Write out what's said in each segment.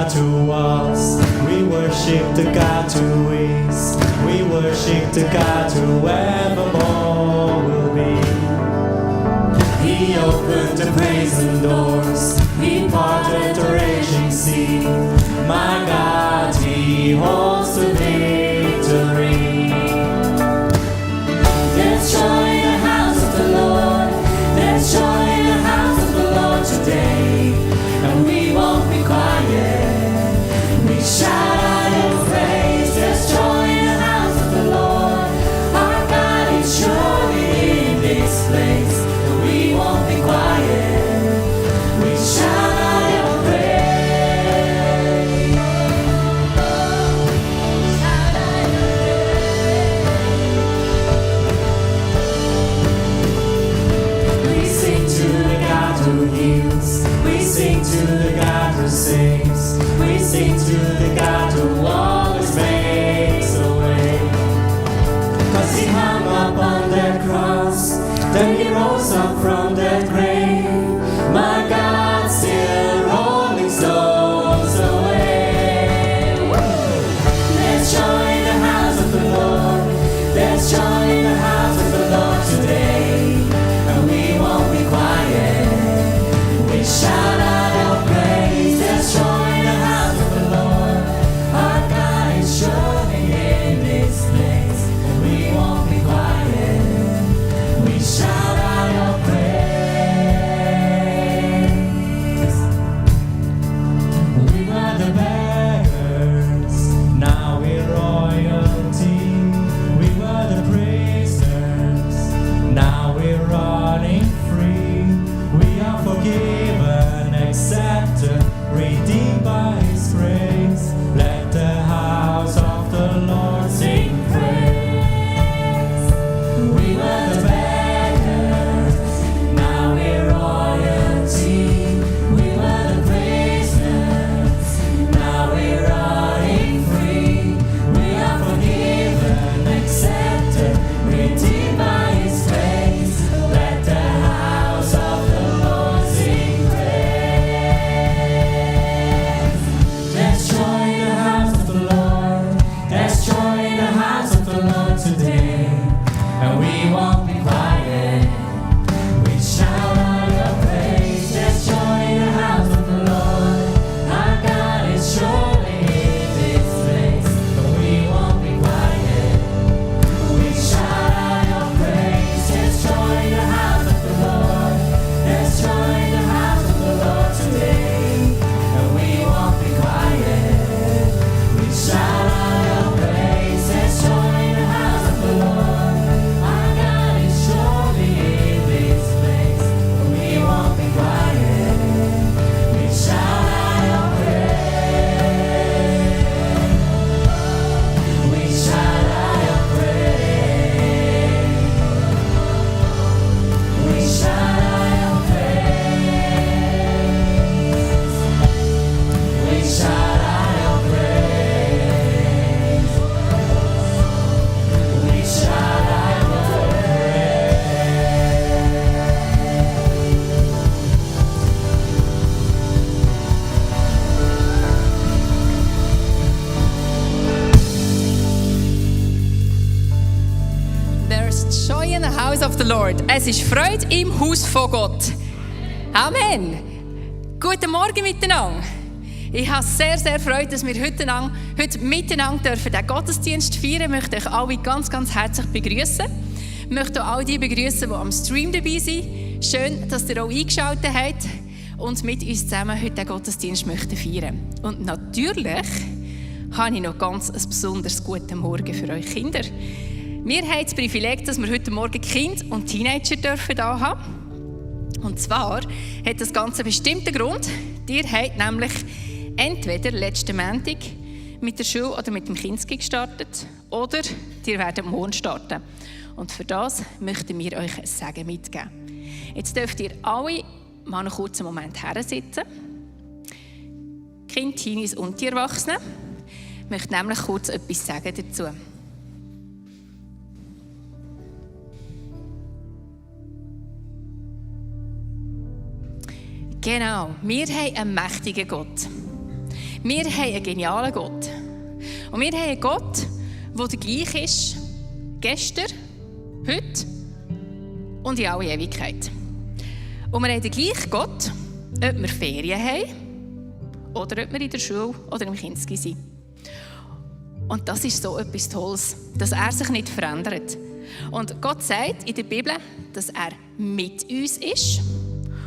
God who was. We worship the God who is. We worship the God who evermore will be. He opened the prison doors. He parted the raging sea. My God, He holds the victory. There's joy in the house of the Lord. There's joy in the house of the Lord today. And we won't be quiet. We shout out your praise. There's joy in the house of the Lord. Our God is surely in this place. And we won't be quiet. We shout out your praise. Shout out your praise. We sing to the God who heals. We sing to the God who saves. We sing to the God who always makes a way. 'Cause He hung up on that cross, then He rose up from that grave. My God, still rolling stones away. There's joy in the house of the Lord. There's joy in the house of the Lord today. And we won't be quiet. We shout out our praise. There's joy in the house of the Lord. Our God is surely in this place. And we won't be quiet. We shout out your praise. We were the beggars, now we're royalty. We were the prisoners, now we're running free. We are forgiven, accepted, redeemed by His grace. Let the house of the Lord sing praise. We were the beggars, now we're royalty. We were the prisoners, now we're running free. We are forgiven, accepted, redeemed by His grace. Let the house of the Lord sing praise. There's joy in the house of the Lord. There's joy in the house of the Lord today. And we won't be quiet. We shout out your praise. There's joy in the house of the Lord. Our God is surely in this place. But we won't be quiet. We shout out your praise. There's joy in the house of the Lord. There's joy in the house of the Lord today. And we won't be quiet. We shout out your praise. There's joy in the house of the Lord. Our God is surely in this place. And we won't be quiet. We shout out your praise. We shout out your praise. We shout out your praise. We shout out your praise. We shout out your There's joy in the house of the Lord. Es ist Freude im Haus von Gott. Amen. Guten Morgen miteinander. Ich habe sehr Freude, dass wir heute miteinander den Gottesdienst feiern. Ich möchte euch alle ganz herzlich begrüßen. Ich möchte auch all die begrüßen, die am Stream dabei sind. Schön, dass ihr auch eingeschaltet habt und mit uns zusammen heute den Gottesdienst feiern. Und natürlich habe ich noch ganz ein besonders guten Morgen für euch Kinder. Wir haben das Privileg, dass wir heute Morgen Kinder und Teenager dürfen da haben. Und zwar hat das Ganze einen bestimmten Grund. Ihr habt nämlich entweder letzten Montag mit der Schule oder mit dem Kinski gestartet oder ihr werdet morgen starten. Und für das möchten wir euch ein Segen mitgeben. Jetzt dürft ihr alle mal einen kurzen Moment hersitzen. Kinder, Teenies und die Erwachsenen. Ich möchte nämlich kurz etwas sagen dazu. Genau, wir haben einen mächtigen Gott. Wir haben einen genialen Gott. Und wir haben einen Gott, der der gleich ist, gestern, heute und in alle Ewigkeit. Und wir haben den gleichen Gott, ob wir Ferien haben oder ob wir in der Schule oder im Kinski sind. Und das ist so etwas Tolles, dass er sich nicht verändert. Und Gott sagt in der Bibel, dass er mit uns ist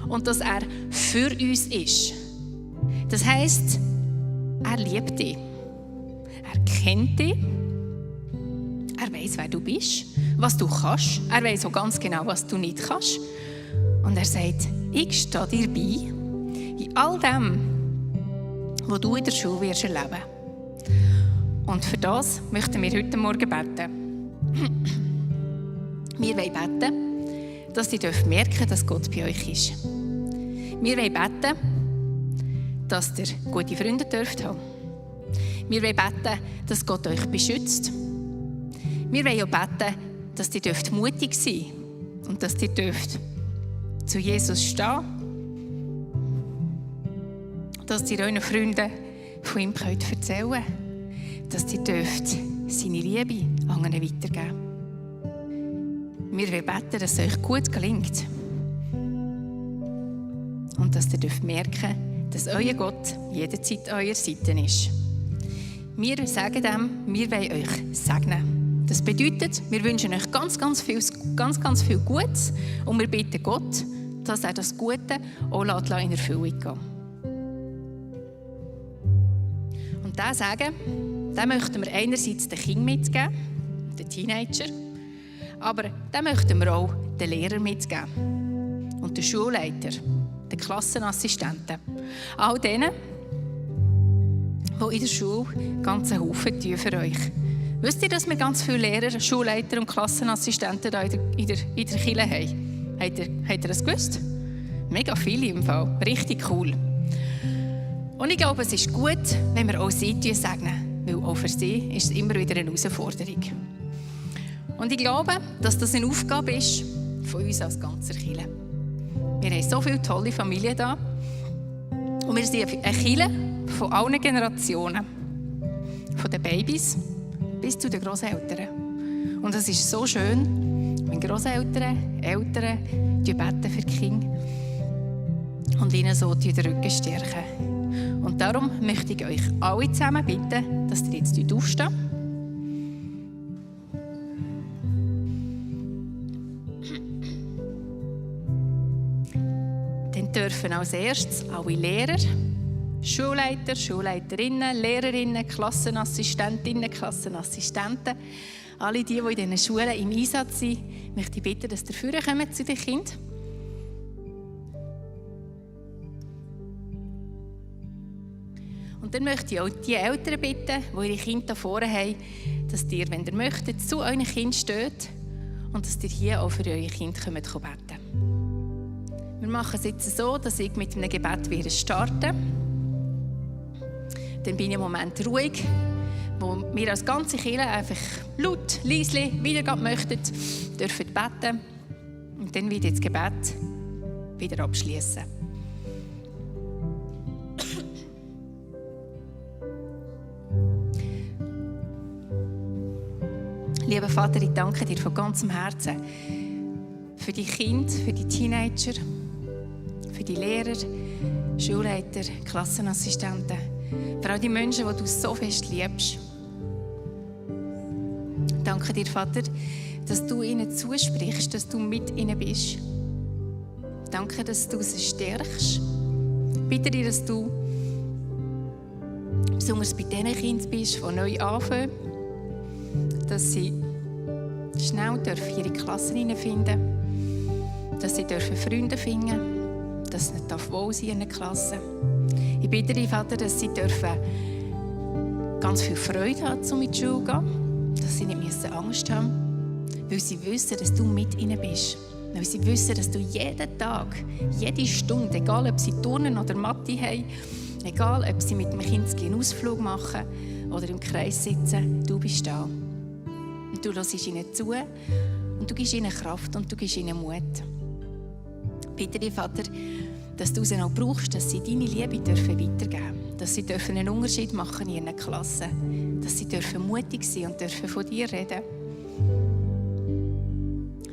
und dass er für uns ist. Das heisst, er liebt dich. Er kennt dich. Er weiss, wer du bist, was du kannst. Er weiss auch ganz genau, was du nicht kannst. Und er sagt, ich stehe dir bei in all dem, was du in der Schule wirst erleben. Und für das möchten wir heute Morgen beten. Wir wollen beten, dass ihr merken dürft, dass Gott bei euch ist. Wir wollen beten, dass ihr gute Freunde dürft haben. Wir wollen beten, dass Gott euch beschützt. Wir wollen auch beten, dass ihr mutig sein dürft und dass ihr zu Jesus stehen, dass ihr euren Freunden von ihm erzählen könnt, dass ihr seine Liebe anderen weitergeben. Wir wollen beten, dass es euch gut gelingt und dass ihr merken, dass euer Gott jederzeit an eurer Seite ist. Wir sagen dem, wir wollen euch segnen. Das bedeutet, wir wünschen euch ganz viel Gutes und wir bitten Gott, dass er das Gute auch in Erfüllung geht. Und diesen Segen, den möchten wir einerseits den Kindern mitgeben, den Teenager, aber den möchten wir auch den Lehrern mitgeben und den Schulleiter, den Klassenassistenten, all denen, die in der Schule ganz einen Haufen tun für euch. Wisst ihr, dass wir ganz viele Lehrer, Schulleiter und Klassenassistenten in der Kirche haben? Habt ihr das gewusst? Mega viele im Fall. Richtig cool. Und ich glaube, es ist gut, wenn wir auch sie segnen, weil auch für sie ist es immer wieder eine Herausforderung. Und ich glaube, dass das eine Aufgabe ist von uns als ganzer Kirche. Wir haben so viele tolle Familien da und wir sind eine Kirche von allen Generationen, von den Babys bis zu den Grosseltern. Und es ist so schön, wenn Grosseltern, Eltern beten für die Kinder und ihnen so den Rücken stärken. Und darum möchte ich euch alle zusammen bitten, dass ihr jetzt aufsteht. Dann dürfen als erstes alle Lehrer, Schulleiter, Schulleiterinnen, Lehrerinnen, Klassenassistentinnen, Klassenassistenten, alle die in diesen Schulen im Einsatz sind, möchte ich bitten, dass ihr vorne kommt zu den Kindern. Und dann möchte ich auch die Eltern bitten, die ihre Kinder hier vorne haben, dass ihr, wenn ihr möchtet, zu euren Kindern steht und dass ihr hier auch für eure Kinder beten könnt. Wir machen es jetzt so, dass ich mit einem Gebet starte. Dann bin ich einen Moment ruhig, wo wir als ganze Kirche einfach laut, leise, wieder möchten, dürfen beten und dann wieder das Gebet wieder abschließen. Lieber Vater, ich danke dir von ganzem Herzen für die Kinder, für die Teenager, für die Lehrer, Schulleiter, Klassenassistenten, für all die Menschen, die du so fest liebst. Danke dir, Vater, dass du ihnen zusprichst, dass du mit ihnen bist. Danke, dass du sie stärkst. Bitte dir, dass du besonders bei diesen Kindern bist, die neu anfangen, dass sie schnell ihre Klassen hineinfinden dürfen, dass sie Freunde finden dürfen, dass es nicht wohl sein in der Klasse. Ich bitte dich, Vater, dass sie ganz viel Freude haben, um in die Schule zu gehen, dass sie nicht Angst haben müssen, weil sie wissen, dass du mit ihnen bist. Weil sie wissen, dass du jeden Tag, jede Stunde, egal ob sie Turnen oder Mathe haben, egal ob sie mit dem Kind einen Ausflug machen oder im Kreis sitzen, du bist da. Und du hörst ihnen zu und du gibst ihnen Kraft und du gibst ihnen Mut. Ich bitte dich, Vater, dass du sie auch brauchst, dass sie deine Liebe dürfen weitergeben dürfen. Dass sie dürfen einen Unterschied machen in ihren Klassen. Dass sie dürfen mutig sein und dürfen von dir reden.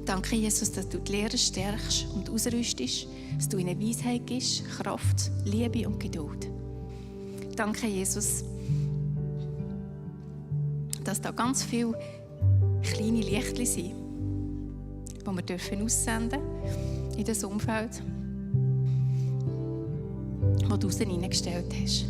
Danke, Jesus, dass du die Lehrer stärkst und ausrüstest, dass du ihnen Weisheit gibst, Kraft, Liebe und Geduld. Danke, Jesus, dass da ganz viele kleine Lichtchen sind, die wir dürfen aussenden in das Umfeld, das du uns hineingestellt hast.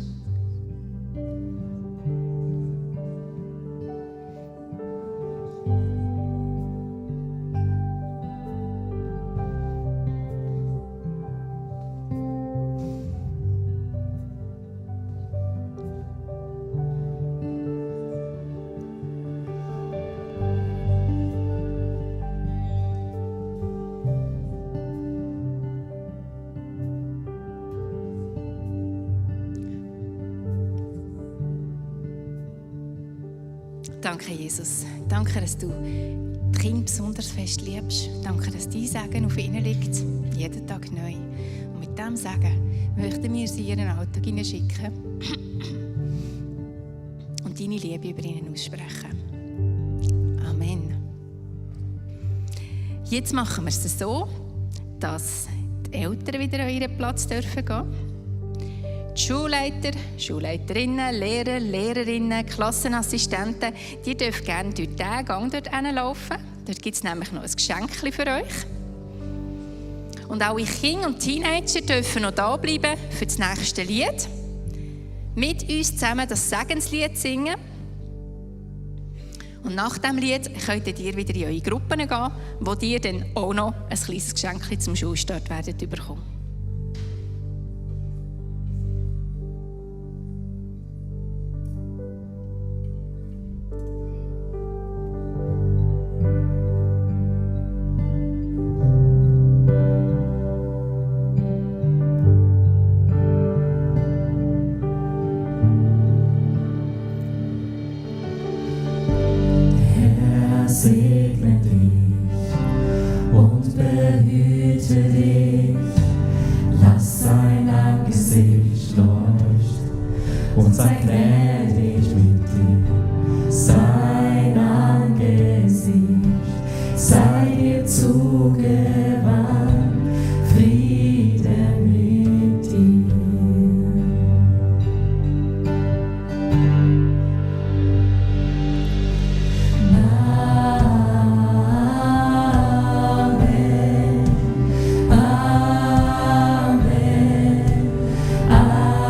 Danke, Jesus. Danke, dass du die Kinder besonders fest liebst. Danke, dass dein Segen auf ihnen liegt, jeden Tag neu. Und mit diesem Segen möchten wir sie in ihren Alltag hineinschicken und deine Liebe über ihnen aussprechen. Amen. Jetzt machen wir es so, dass die Eltern wieder an ihren Platz dürfen gehen. Die Schulleiter, Schulleiterinnen, Lehrer, Lehrerinnen, Klassenassistenten, die dürfen gerne durch diesen Gang dort hinlaufen. Dort gibt es nämlich noch ein Geschenk für euch. Und alle Kinder und Teenager dürfen noch da bleiben für das nächste Lied. Mit uns zusammen das Segenslied singen. Und nach diesem Lied könnt ihr wieder in eure Gruppen gehen, wo ihr dann auch noch ein kleines Geschenk zum Schulstart werdet bekommen. Segne dich und behüte dich, lass sein Angesicht leuchten und sei gnädig mit dir. Sein Angesicht sei dir zugewandt, Friede mit dir. Amen.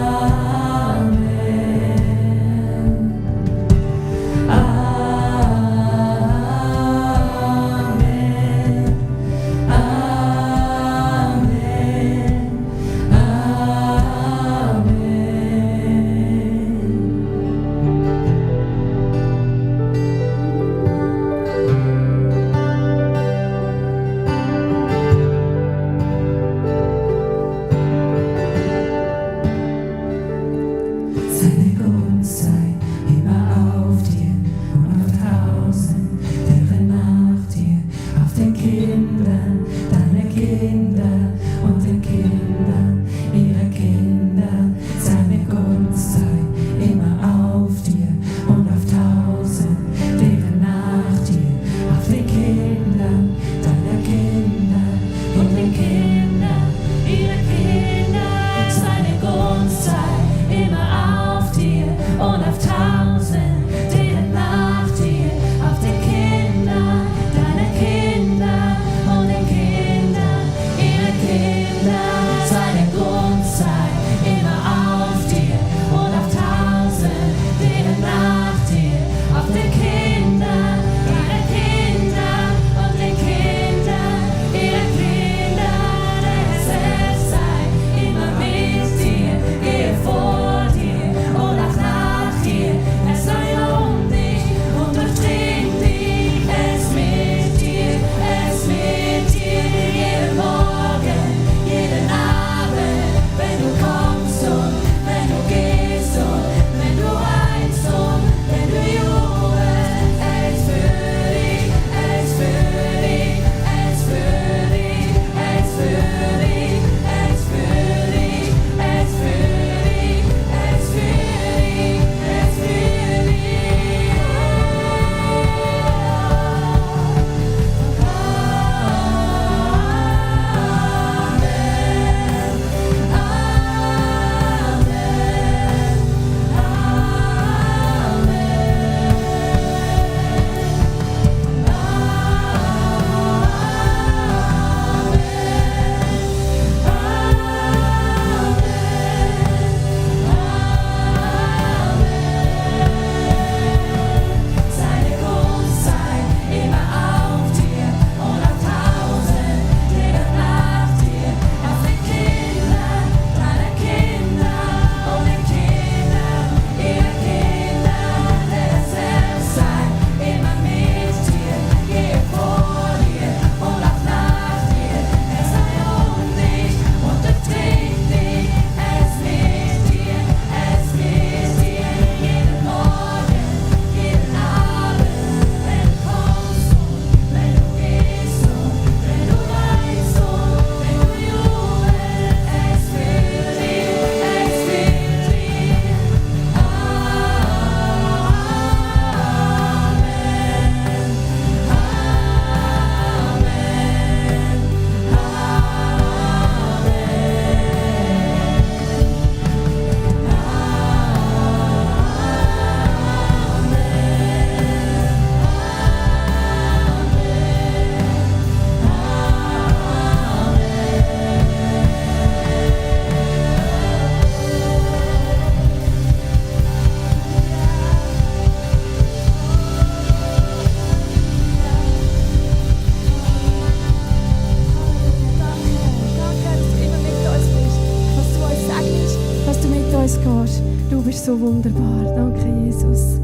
gehst. Du bist so wunderbar. Danke, Jesus.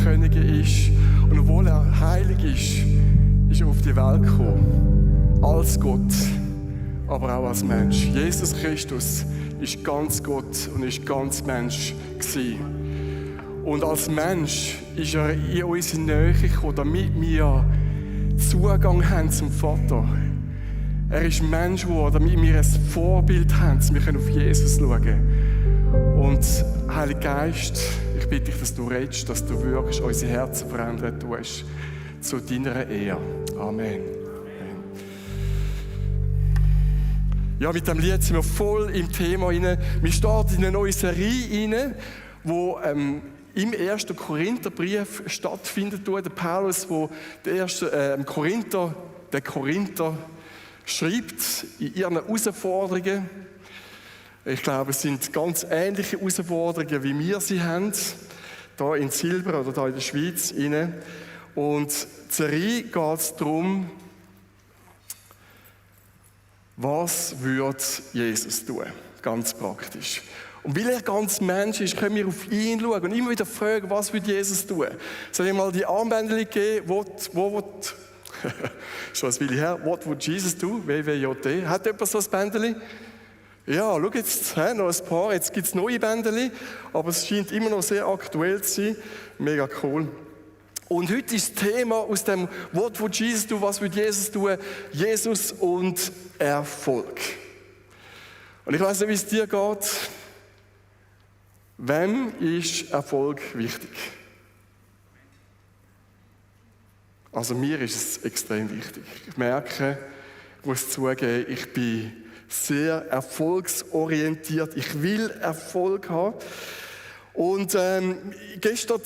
Könige ist. Und obwohl er heilig ist er auf die Welt gekommen. Als Gott, aber auch als Mensch. Jesus Christus ist ganz Gott und ist ganz Mensch gewesen. Und als Mensch ist er in unsere Nähe gekommen, damit wir Zugang haben zum Vater. Er ist Mensch geworden, damit wir ein Vorbild haben, wir können auf Jesus schauen. Und Heiliger Geist, ich bitte dich, dass du redest, dass du wirklich unsere Herzen verändern tust, zu deiner Ehre. Amen. Ja, mit dem Lied sind wir voll im Thema rein. Wir starten in eine neue Serie rein, wo im 1. Korintherbrief stattfindet. Der Paulus, wo der Korinther schreibt in ihren Herausforderungen. Ich glaube, es sind ganz ähnliche Herausforderungen, wie wir sie haben, hier in Silber oder hier in der Schweiz. Und die Serie geht es darum, was würde Jesus tun? Ganz praktisch. Und weil er ganz Mensch ist, können wir auf ihn schauen und immer wieder fragen, was würde Jesus tun? Soll ich mal die Armbänder geben? Schon ein Weile her. What would Jesus do? WWJD. Hat jemand so ein Bändeli? Ja, schau jetzt, noch ein paar. Jetzt gibt es neue Bändeli, aber es scheint immer noch sehr aktuell zu sein. Mega cool. Und heute ist das Thema aus dem What would Jesus do? Was würde Jesus tun? Jesus und Erfolg. Und ich weiß nicht, wie es dir geht. Wem ist Erfolg wichtig? Also mir ist es extrem wichtig. Ich merke, ich muss zugeben, ich bin sehr erfolgsorientiert. Ich will Erfolg haben. Und gestern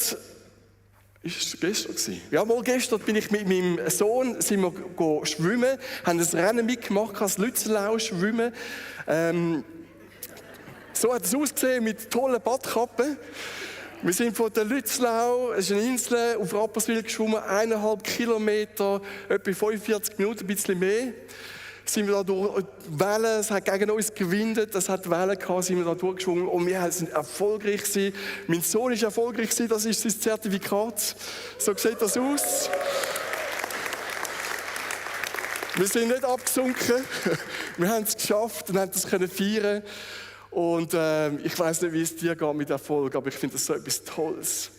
bin ich mit meinem Sohn sind wir schwimmen, haben ein Rennen mitgemacht, das Lützelau schwimmen. So hat es ausgesehen mit tollen Badkappen. Wir sind von der Lützlau, es ist eine Insel, auf Rapperswil geschwommen, 1,5 Kilometer, etwa 45 Minuten, ein bisschen mehr. Sind wir da durch Wellen, es hat gegen uns gewindet, es hat Wellen gehabt, sind wir da durchgeschwommen und wir sind erfolgreich gewesen. Mein Sohn ist erfolgreich gewesen, das ist sein Zertifikat. So sieht das aus. Wir sind nicht abgesunken, wir haben es geschafft und haben das feiern. Und ich weiss nicht, wie es dir geht mit Erfolg, aber ich finde das so etwas Tolles,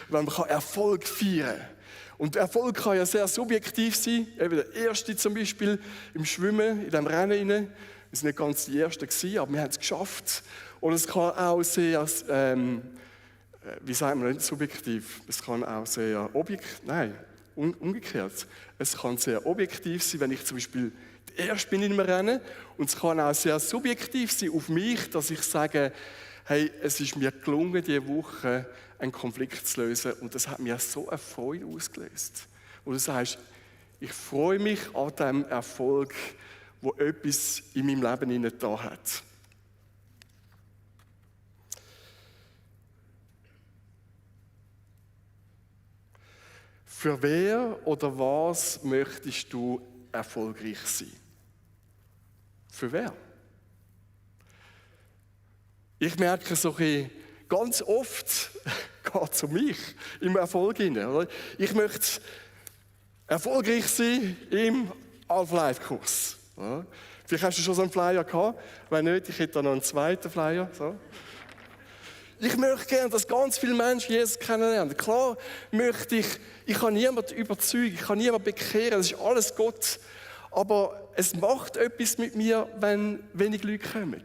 wenn man Erfolg feiern kann. Und Erfolg kann ja sehr subjektiv sein. Eben der Erste zum Beispiel im Schwimmen, in diesem Rennen. Wir waren nicht ganz die Ersten, aber wir haben es geschafft. Und es kann auch sehr, wie sagt man, nicht subjektiv, es kann auch sehr umgekehrt. Es kann sehr objektiv sein, wenn ich zum Beispiel der Erste bin in einem Rennen. Und es kann auch sehr subjektiv sein auf mich, dass ich sage, hey, es ist mir gelungen, diese Woche einen Konflikt zu lösen. Und das hat mir so eine Freude ausgelöst. Und du sagst, ich freue mich an diesem Erfolg, wo etwas in meinem Leben da hat. Für wer oder was möchtest du erfolgreich sein? Für wer? Ich merke so ganz oft, geht es um mich im Erfolg hinein. Ich möchte erfolgreich sein im Half-Life-Kurs. Vielleicht hast du schon so einen Flyer gehabt. Wenn nicht, ich hätte da noch einen zweiten Flyer. So. Ich möchte gerne, dass ganz viele Menschen Jesus kennenlernen. Klar möchte ich kann niemanden überzeugen, ich kann niemanden bekehren, das ist alles Gott. Aber es macht etwas mit mir, wenn wenig Leute kommen.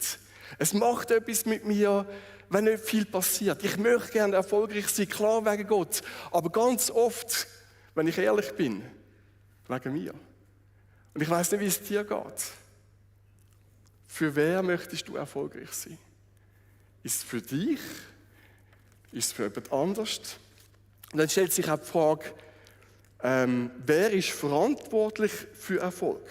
Es macht etwas mit mir, wenn nicht viel passiert. Ich möchte gerne erfolgreich sein, klar wegen Gott. Aber ganz oft, wenn ich ehrlich bin, wegen mir. Und ich weiss nicht, wie es dir geht. Für wer möchtest du erfolgreich sein? Ist es für dich? Ist es für jemand anders? Und dann stellt sich auch die Frage, wer ist verantwortlich für Erfolg?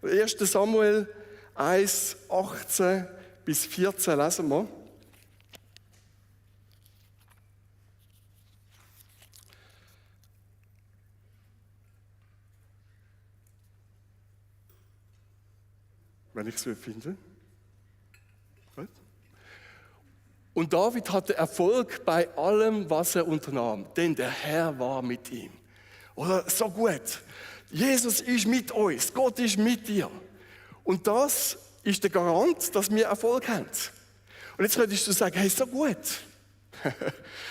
1. Samuel 1, 18 bis 14 lesen wir. Wenn ich es finde. Gut. Und David hatte Erfolg bei allem, was er unternahm, denn der Herr war mit ihm. Oder so gut. Jesus ist mit uns, Gott ist mit dir. Und das ist der Garant, dass wir Erfolg haben. Und jetzt könntest du sagen, hey, so gut.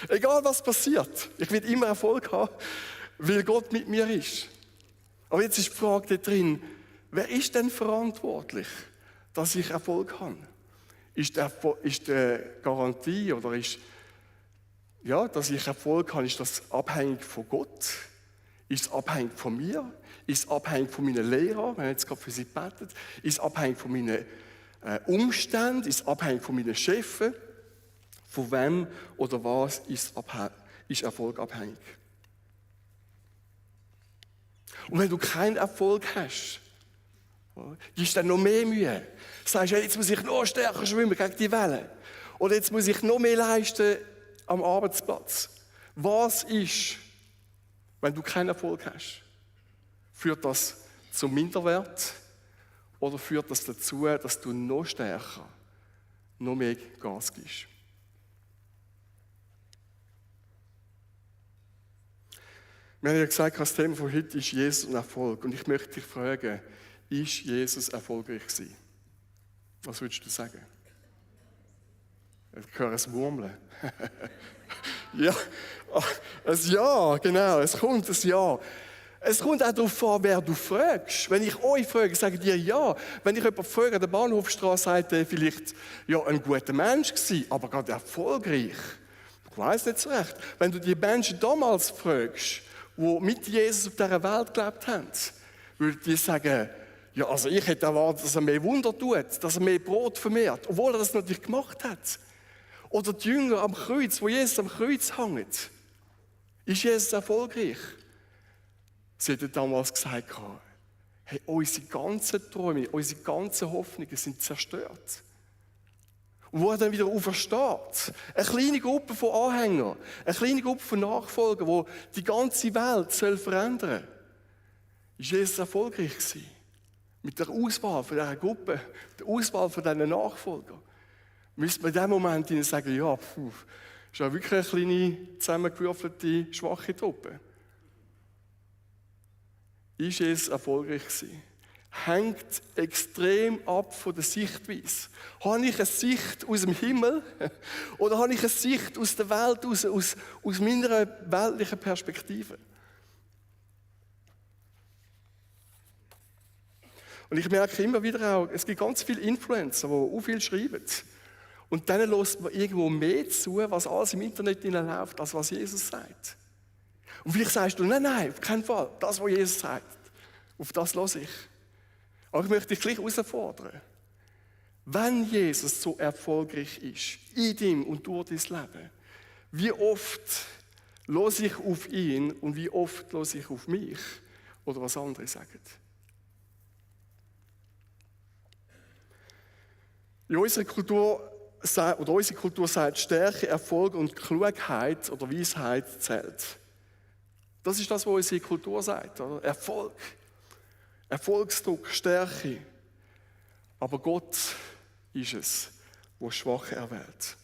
Egal was passiert, ich werde immer Erfolg haben, weil Gott mit mir ist. Aber jetzt ist die Frage da drin, wer ist denn verantwortlich, dass ich Erfolg habe? Ist die Garantie oder dass ich Erfolg habe, ist das abhängig von Gott? Ist es abhängig von mir? Ist es abhängig von meinen Lehrern, wenn ich jetzt gerade für sie betet? Ist es abhängig von meinen Umständen? Ist es abhängig von meinen Chefen? Von wem oder was ist Erfolg abhängig? Und wenn du keinen Erfolg hast, gibst du dann noch mehr Mühe. Sagst du, jetzt muss ich noch stärker schwimmen gegen die Wellen. Oder jetzt muss ich noch mehr leisten am Arbeitsplatz. Was ist, wenn du keinen Erfolg hast? Führt das zum Minderwert oder führt das dazu, dass du noch stärker, noch mehr Gas gibst? Wir haben ja gesagt, das Thema von heute ist Jesus und Erfolg. Und ich möchte dich fragen, ist Jesus erfolgreich gewesen? Was würdest du sagen? Ich höre ein Murmeln. Ja, ein Ja, genau, es kommt ein Ja. Es kommt auch darauf an, wer du fragst. Wenn ich euch frage, sage ich dir ja. Wenn ich jemanden frage an der Bahnhofstraße, sagt er vielleicht, ja, ein guter Mensch gewesen, aber gerade erfolgreich. Ich weiss nicht so recht. Wenn du die Menschen damals fragst, die mit Jesus auf dieser Welt gelebt haben, würden die sagen, ja, also ich hätte erwartet, dass er mehr Wunder tut, dass er mehr Brot vermehrt, obwohl er das natürlich gemacht hat. Oder die Jünger am Kreuz, wo Jesus am Kreuz hängt. Ist Jesus erfolgreich? Sie hätten damals gesagt, hey, unsere ganzen Träume, unsere ganzen Hoffnungen sind zerstört. Und wo er dann wieder aufersteht, eine kleine Gruppe von Anhängern, eine kleine Gruppe von Nachfolgern, die die ganze Welt verändern soll, ist Jesus erfolgreich gewesen. Mit der Auswahl von dieser Gruppe, der Auswahl von diesen Nachfolgern, müsste man in dem Moment ihnen sagen, ja, ist ja wirklich eine kleine, zusammengewürfelte, schwache Truppe. Ist Jesus erfolgreich gewesen? Hängt extrem ab von der Sichtweise. Habe ich eine Sicht aus dem Himmel oder habe ich eine Sicht aus der Welt, aus meiner weltlichen Perspektive? Und ich merke immer wieder auch, es gibt ganz viele Influencer, die auch viel schreiben. Und denen lässt man irgendwo mehr zu, was alles im Internet läuft, als was Jesus sagt. Und vielleicht sagst du, nein, auf keinen Fall. Das, was Jesus sagt, auf das höre ich. Aber ich möchte dich gleich herausfordern. Wenn Jesus so erfolgreich ist, in dir und durch dein Leben, wie oft höre ich auf ihn und wie oft höre ich auf mich oder was andere sagen? In unserer Kultur sagt, Stärke, Erfolg und Klugheit oder Weisheit zählt. Das ist das, was unsere Kultur sagt. Oder? Erfolg, Erfolgsdruck, Stärke. Aber Gott ist es, der Schwache erwählt.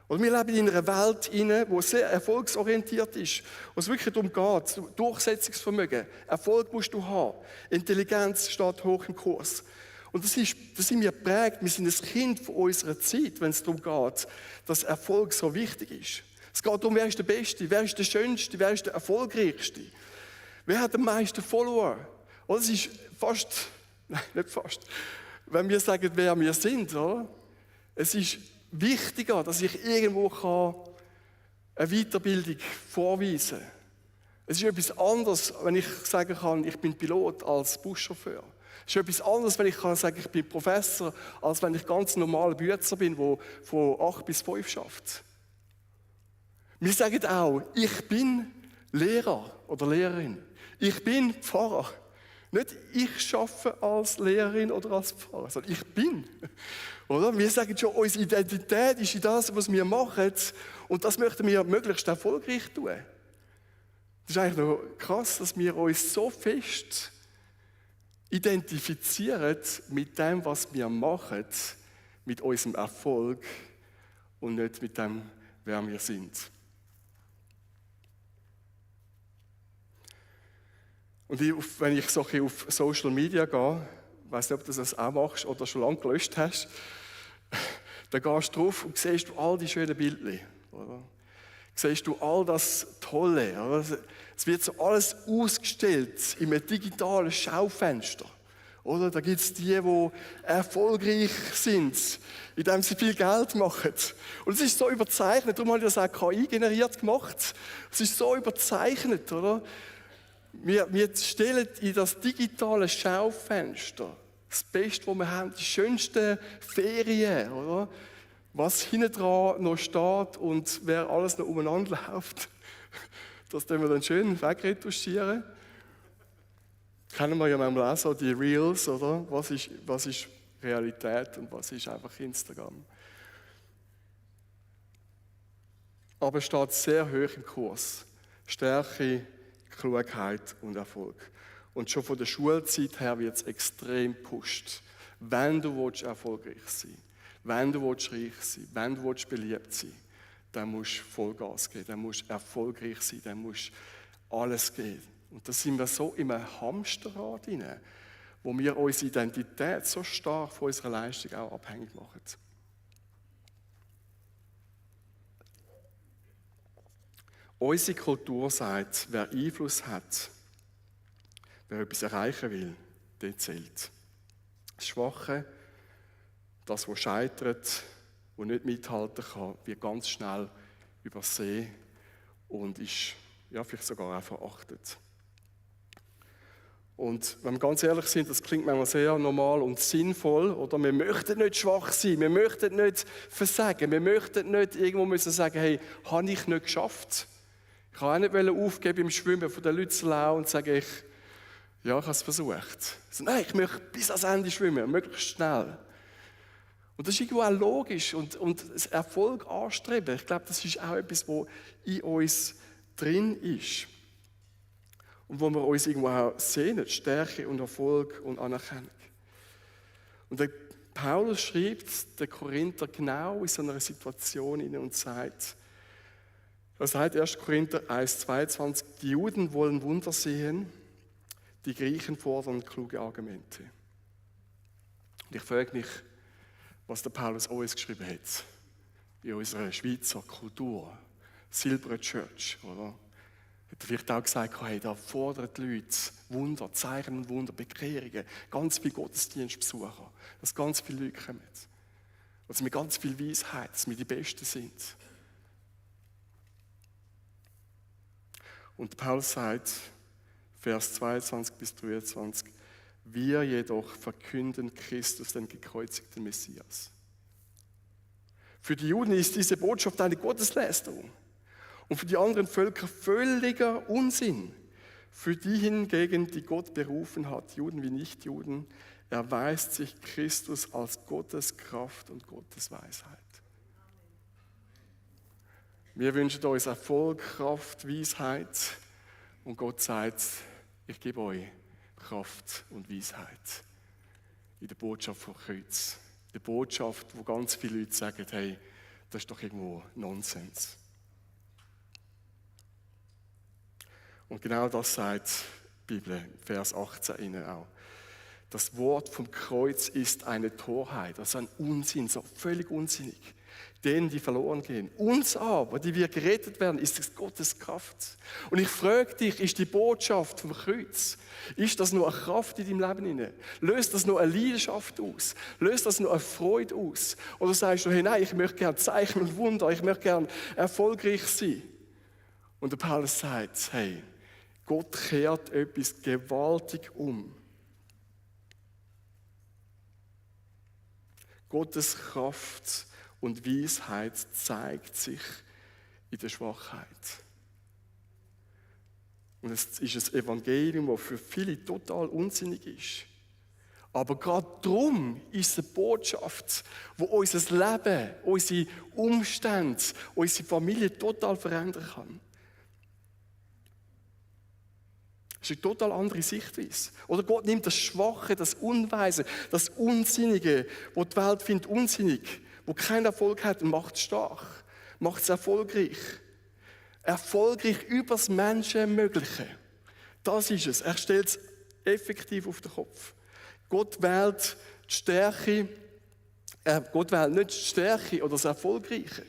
Und wir leben in einer Welt, die sehr erfolgsorientiert ist, wo es wirklich darum geht, Durchsetzungsvermögen, Erfolg musst du haben, Intelligenz steht hoch im Kurs. Und das sind wir geprägt, wir sind ein Kind von unserer Zeit, wenn es darum geht, dass Erfolg so wichtig ist. Es geht darum, wer ist der Beste, wer ist der Schönste, wer ist der Erfolgreichste. Wer hat den meisten Follower? Oder es ist fast, nein, nicht fast, wenn wir sagen, wer wir sind, oder? Es ist wichtiger, dass ich irgendwo eine Weiterbildung vorweisen kann. Es ist etwas anderes, wenn ich sagen kann, ich bin Pilot als Buschauffeur. Es ist etwas anderes, wenn ich kann sagen, ich bin Professor, als wenn ich ganz normaler Bützer bin, der von 8 bis 5 schafft. Wir sagen auch, ich bin Lehrer oder Lehrerin. Ich bin Pfarrer. Nicht ich arbeite als Lehrerin oder als Pfarrer, sondern ich bin. Oder? Wir sagen schon, unsere Identität ist in das, was wir machen. Und das möchten wir möglichst erfolgreich tun. Das ist eigentlich noch krass, dass wir uns so fest identifizieren mit dem, was wir machen, mit unserem Erfolg und nicht mit dem, wer wir sind. Und wenn ich so auf Social Media gehe, ich weiss nicht, ob du das auch machst oder schon lange gelöscht hast, dann gehst du drauf und siehst du all die schönen Bildchen. Oder? Siehst du all das Tolle. Oder? Es wird so alles ausgestellt in einem digitalen Schaufenster. Oder? Da gibt es die erfolgreich sind, indem sie viel Geld machen. Und es ist so überzeichnet, darum habe ich das auch KI-generiert gemacht. Es ist so überzeichnet, oder? Wir stellen in das digitale Schaufenster das Beste, was wir haben, die schönsten Ferien, oder? Was hinten dran noch steht und wer alles noch umeinander läuft, das können wir dann schön wegretuschieren. Kennen wir ja manchmal auch so die Reels, oder? Was ist Realität und was ist einfach Instagram? Aber es steht sehr hoch im Kurs. Stärke, Klugheit und Erfolg. Und schon von der Schulzeit her wird es extrem gepusht. Wenn du erfolgreich sein willst, wenn du reich sein willst, wenn du beliebt sein willst, dann musst du Vollgas geben, dann musst du erfolgreich sein, dann musst du alles geben. Und da sind wir so in einem Hamsterrad drin, wo wir unsere Identität so stark von unserer Leistung auch abhängig machen. Unsere Kultur sagt, wer Einfluss hat, wer etwas erreichen will, der zählt. Das Schwache, das, was scheitert, das nicht mithalten kann, wird ganz schnell übersehen und ist vielleicht sogar auch verachtet. Und wenn wir ganz ehrlich sind, das klingt manchmal sehr normal und sinnvoll, oder? Wir möchten nicht schwach sein, wir möchten nicht versagen, wir möchten nicht irgendwo müssen sagen, hey, habe ich nicht geschafft. Ich kann auch nicht aufgeben im Schwimmen von der Lützelau und sagen, ich habe es versucht. Also, nein, ich möchte bis ans Ende schwimmen, möglichst schnell. Und das ist irgendwo auch logisch und das Erfolg anstreben. Ich glaube, das ist auch etwas, was in uns drin ist. Und wo wir uns irgendwo auch sehnen, Stärke und Erfolg und Anerkennung. Und der Paulus schreibt den Korinther genau in so einer Situation hinein und sagt, er sagt 1. Korinther 1,22, die Juden wollen Wunder sehen, die Griechen fordern kluge Argumente. Und ich frage mich, was der Paulus uns geschrieben hat, in unserer Schweizer Kultur, Silber Church, oder? Hat er vielleicht auch gesagt, hey, da fordern die Leute Wunder, Zeichen und Wunder, Bekehrungen, ganz viele Gottesdienstbesucher, dass ganz viele Leute kommen. Dass wir ganz viel Weisheit, dass wir die Besten sind. Und Paulus sagt, Vers 22 bis 23, wir jedoch verkünden Christus, den gekreuzigten Messias. Für die Juden ist diese Botschaft eine Gotteslästerung und für die anderen Völker völliger Unsinn. Für die hingegen, die Gott berufen hat, Juden wie Nichtjuden, erweist sich Christus als Gottes Kraft und Gottes Weisheit. Wir wünschen uns Erfolg, Kraft, Weisheit und Gott sagt, ich gebe euch Kraft und Weisheit in der Botschaft vom Kreuz. Die Botschaft, wo ganz viele Leute sagen, hey, das ist doch irgendwo Nonsens. Und genau das sagt die Bibel, Vers 18 innen auch. Das Wort vom Kreuz ist eine Torheit, also ein Unsinn, so völlig unsinnig. Denen, die verloren gehen. Uns aber, die wir gerettet werden, ist es Gottes Kraft. Und ich frage dich, ist die Botschaft vom Kreuz, ist das nur eine Kraft in deinem Leben inne? Löst das nur eine Leidenschaft aus? Löst das nur eine Freude aus? Oder sagst du, hey, nein, ich möchte gerne Zeichen und Wunder, ich möchte gerne erfolgreich sein? Und der Paulus sagt, hey, Gott kehrt etwas gewaltig um. Gottes Kraft und Weisheit zeigt sich in der Schwachheit. Und es ist ein Evangelium, das für viele total unsinnig ist. Aber gerade darum ist es eine Botschaft, die unser Leben, unsere Umstände, unsere Familie total verändern kann. Das ist eine total andere Sichtweise. Oder Gott nimmt das Schwache, das Unweise, das Unsinnige, was die Welt findet unsinnig, wo keinen Erfolg hat, macht es stark, macht es erfolgreich. Erfolgreich über das Menschenmögliche. Das ist es. Er stellt es effektiv auf den Kopf. Gott wählt die Stärke, Gott wählt nicht die Stärke oder das Erfolgreiche,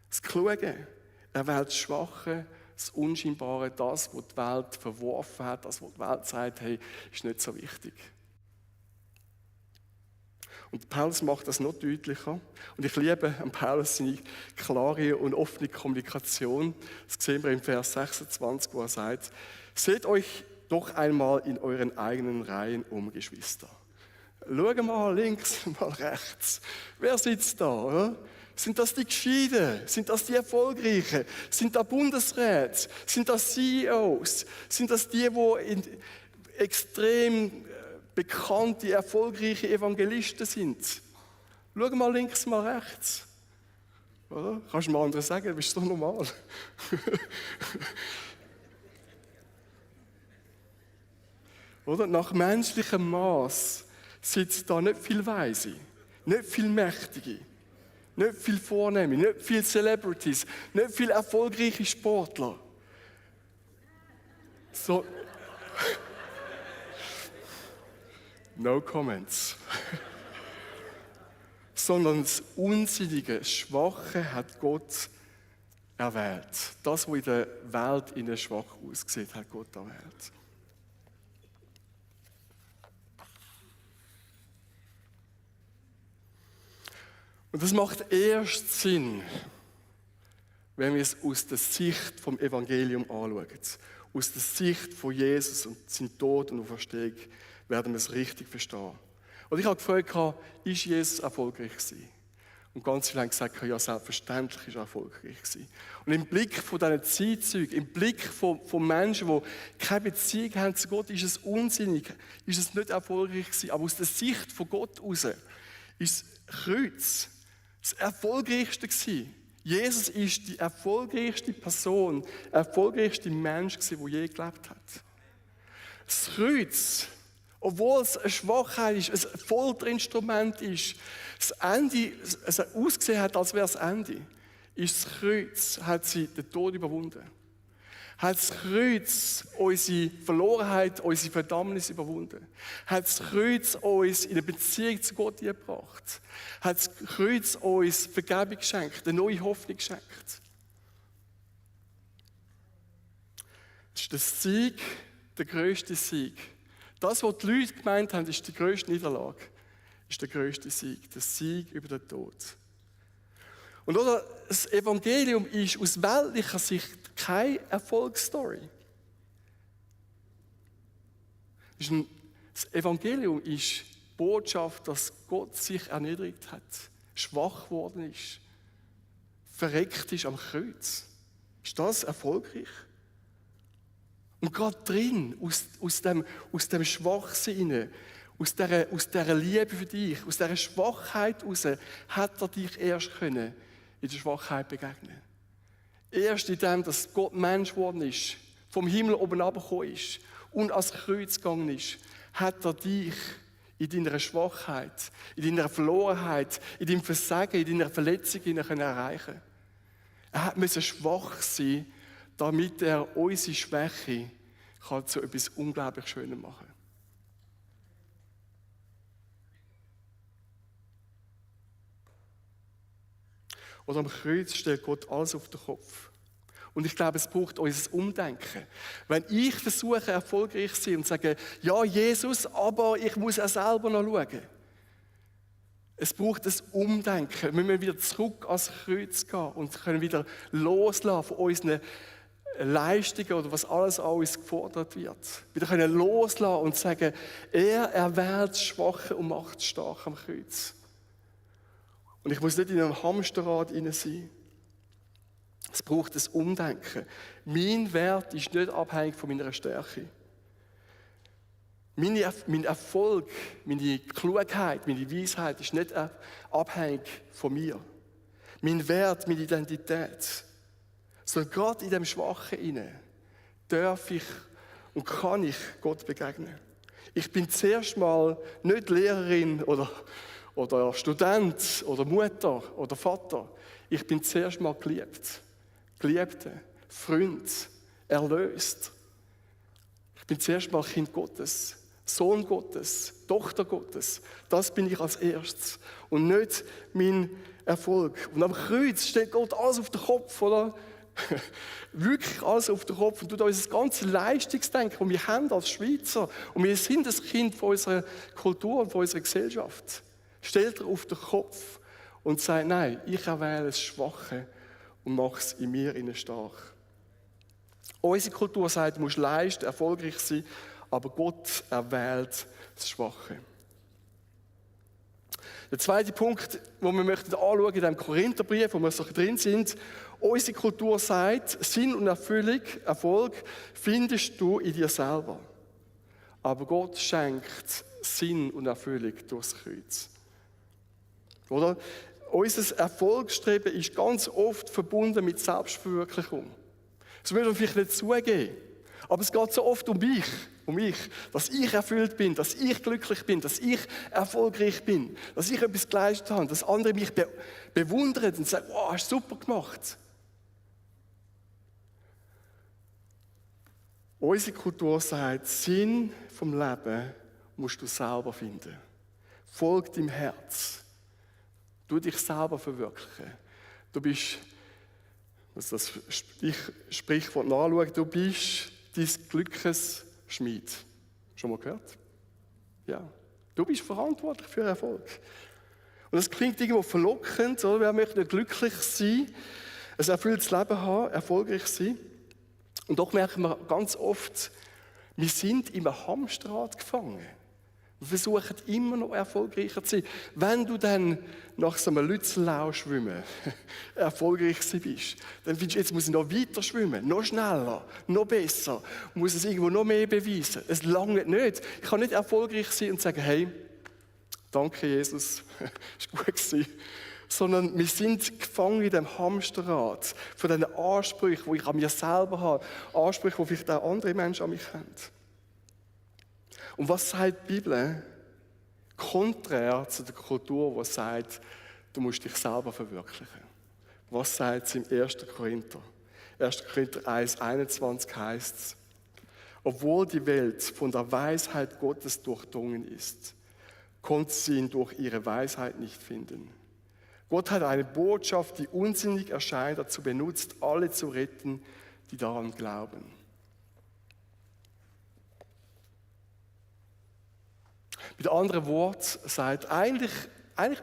das Kluge. Er wählt das Schwache, das Unscheinbare, das, was die Welt verworfen hat, das, was die Welt sagt, hey, ist nicht so wichtig. Und Paulus macht das noch deutlicher. Und ich liebe an Paulus seine klare und offene Kommunikation. Das sehen wir im Vers 26, wo er sagt, seht euch doch einmal in euren eigenen Reihen um, Geschwister. Schau mal links, mal rechts. Wer sitzt da? Oder? Sind das die Gescheiten? Sind das die Erfolgreichen? Sind das Bundesräte? Sind das CEOs? Sind das die extrem bekannte, erfolgreiche Evangelisten sind? Schau mal links, mal rechts. Oder? Kannst du mal anderen sagen, das ist doch normal. Oder? Nach menschlichem Maß sitzt da nicht viel Weise, nicht viel Mächtige, nicht viel Vornehme, nicht viel Celebrities, nicht viel erfolgreiche Sportler. So. No comments. Sondern das Unsinnige, das Schwache hat Gott erwählt. Das, was in der Welt in der schwach aussieht, hat Gott erwählt. Und das macht erst Sinn, wenn wir es aus der Sicht vom Evangelium anschauen. Aus der Sicht von Jesus und seinem Tod und Auferstehung werden wir es richtig verstehen. Und ich habe gefragt, ist Jesus erfolgreich gewesen? Und ganz viele haben gesagt, ja, selbstverständlich ist er erfolgreich gewesen. Und im Blick von diesen Zeitzeugen, im Blick von Menschen, die keine Beziehung haben zu Gott, ist es unsinnig, ist es nicht erfolgreich gewesen. Aber aus der Sicht von Gott heraus ist das Kreuz das Erfolgreichste gewesen. Jesus ist die erfolgreichste Person, der erfolgreichste Mensch gewesen, der je gelebt hat. Das Kreuz, obwohl es eine Schwachheit ist, ein Folterinstrument ist, das Ende, es ausgesehen hat, als wäre es das Ende, ist das Kreuz, hat sie den Tod überwunden. Hat das Kreuz unsere Verlorenheit, unsere Verdammnis überwunden. Hat das Kreuz uns in eine Beziehung zu Gott gebracht. Hat das Kreuz uns Vergebung geschenkt, eine neue Hoffnung geschenkt. Das ist der Sieg, der grösste Sieg. Das, was die Leute gemeint haben, ist die grösste Niederlage, ist der grösste Sieg, der Sieg über den Tod. Und oder, das Evangelium ist aus weltlicher Sicht keine Erfolgsstory. Das Evangelium ist die Botschaft, dass Gott sich erniedrigt hat, schwach geworden ist, verreckt ist am Kreuz. Ist das erfolgreich? Und gerade drin, aus dem Schwachsinn, aus dieser Liebe für dich, aus dieser Schwachheit heraus, hat er dich erst können in der Schwachheit begegnen. Erst in dem, dass Gott Mensch geworden ist, vom Himmel oben herabgekommen ist und ans Kreuz gegangen ist, hat er dich in deiner Schwachheit, in deiner Verlorenheit, in deinem Versagen, in deiner Verletzung erreichen. Er musste schwach sein, damit er unsere Schwäche zu etwas unglaublich Schönem machen kann. Oder am Kreuz stellt Gott alles auf den Kopf. Und ich glaube, es braucht unser Umdenken. Wenn ich versuche, erfolgreich zu sein und sage, ja, Jesus, aber ich muss auch selber noch schauen. Es braucht ein Umdenken. Wir müssen wieder zurück ans Kreuz gehen und können wieder loslassen von unseren Leistungen oder was alles an uns gefordert wird. Wieder können loslassen und sagen, er erwählt das Schwache und macht es stark am Kreuz. Und ich muss nicht in einem Hamsterrad sein. Es braucht ein Umdenken. Mein Wert ist nicht abhängig von meiner Stärke. Mein Erfolg, meine Klugheit, meine Weisheit ist nicht abhängig von mir. Mein Wert, meine Identität. Sondern gerade in dem Schwachen hinein darf ich und kann ich Gott begegnen. Ich bin zuerst mal nicht Lehrerin oder oder Student oder Mutter oder Vater. Ich bin zuerst mal geliebt. Geliebte, Freund, erlöst. Ich bin zuerst mal Kind Gottes, Sohn Gottes, Tochter Gottes. Das bin ich als erstes und nicht mein Erfolg. Und am Kreuz steht Gott alles auf den Kopf, oder? Wirklich alles auf den Kopf und tut uns das ganze Leistungsdenken, das wir haben als Schweizer, und wir sind das Kind von unserer Kultur und von unserer Gesellschaft, stellt er auf den Kopf und sagt, nein, ich erwähle das Schwache und mache es in mir innen stark. Unsere Kultur sagt, du musst leisten, erfolgreich sein, aber Gott erwählt das Schwache. Der zweite Punkt, den wir möchten anschauen in diesem Korintherbrief, wo wir so drin sind, unsere Kultur sagt, Sinn und Erfüllung, Erfolg findest du in dir selber. Aber Gott schenkt Sinn und Erfüllung durchs Kreuz. Oder? Unser Erfolgsstreben ist ganz oft verbunden mit Selbstverwirklichung. Das würden wir vielleicht nicht zugeben. Aber es geht so oft um mich, dass ich erfüllt bin, dass ich glücklich bin, dass ich erfolgreich bin, dass ich etwas geleistet habe, dass andere mich bewundern und sagen, wow, hast du super gemacht. Unsere Kultur sagt, Sinn vom Leben musst du selber finden. Folg deinem Herz. Du dich selber verwirklichen. Du bist, was das Sprichwort nachschaut, du bist dein Glückes Schmied. Schon mal gehört? Ja. Du bist verantwortlich für Erfolg. Und das klingt irgendwo verlockend, oder? Wer möchte glücklich sein, ein erfülltes Leben haben, erfolgreich sein? Und doch merken wir ganz oft, wir sind im Hamsterrad gefangen. Wir versuchen immer noch erfolgreicher zu sein. Wenn du dann nach so einem Lützellau schwimmen erfolgreich bist, dann findest du, jetzt muss ich noch weiter schwimmen, noch schneller, noch besser, muss es irgendwo noch mehr beweisen. Es langt nicht. Ich kann nicht erfolgreich sein und sagen, hey, danke Jesus, ist gut gewesen. Sondern wir sind gefangen in dem Hamsterrad von diesen Ansprüchen, die ich an mir selber habe, Ansprüche, die vielleicht auch andere Menschen an mich haben. Und was sagt die Bibel? Konträr zu der Kultur, die sagt, du musst dich selber verwirklichen. Was sagt sie im 1. Korinther? 1. Korinther 1,21 heißt es, obwohl die Welt von der Weisheit Gottes durchdrungen ist, konnte sie ihn durch ihre Weisheit nicht finden. Gott hat eine Botschaft, die unsinnig erscheint, dazu benutzt, alle zu retten, die daran glauben. Mit anderen Worten sagt, eigentlich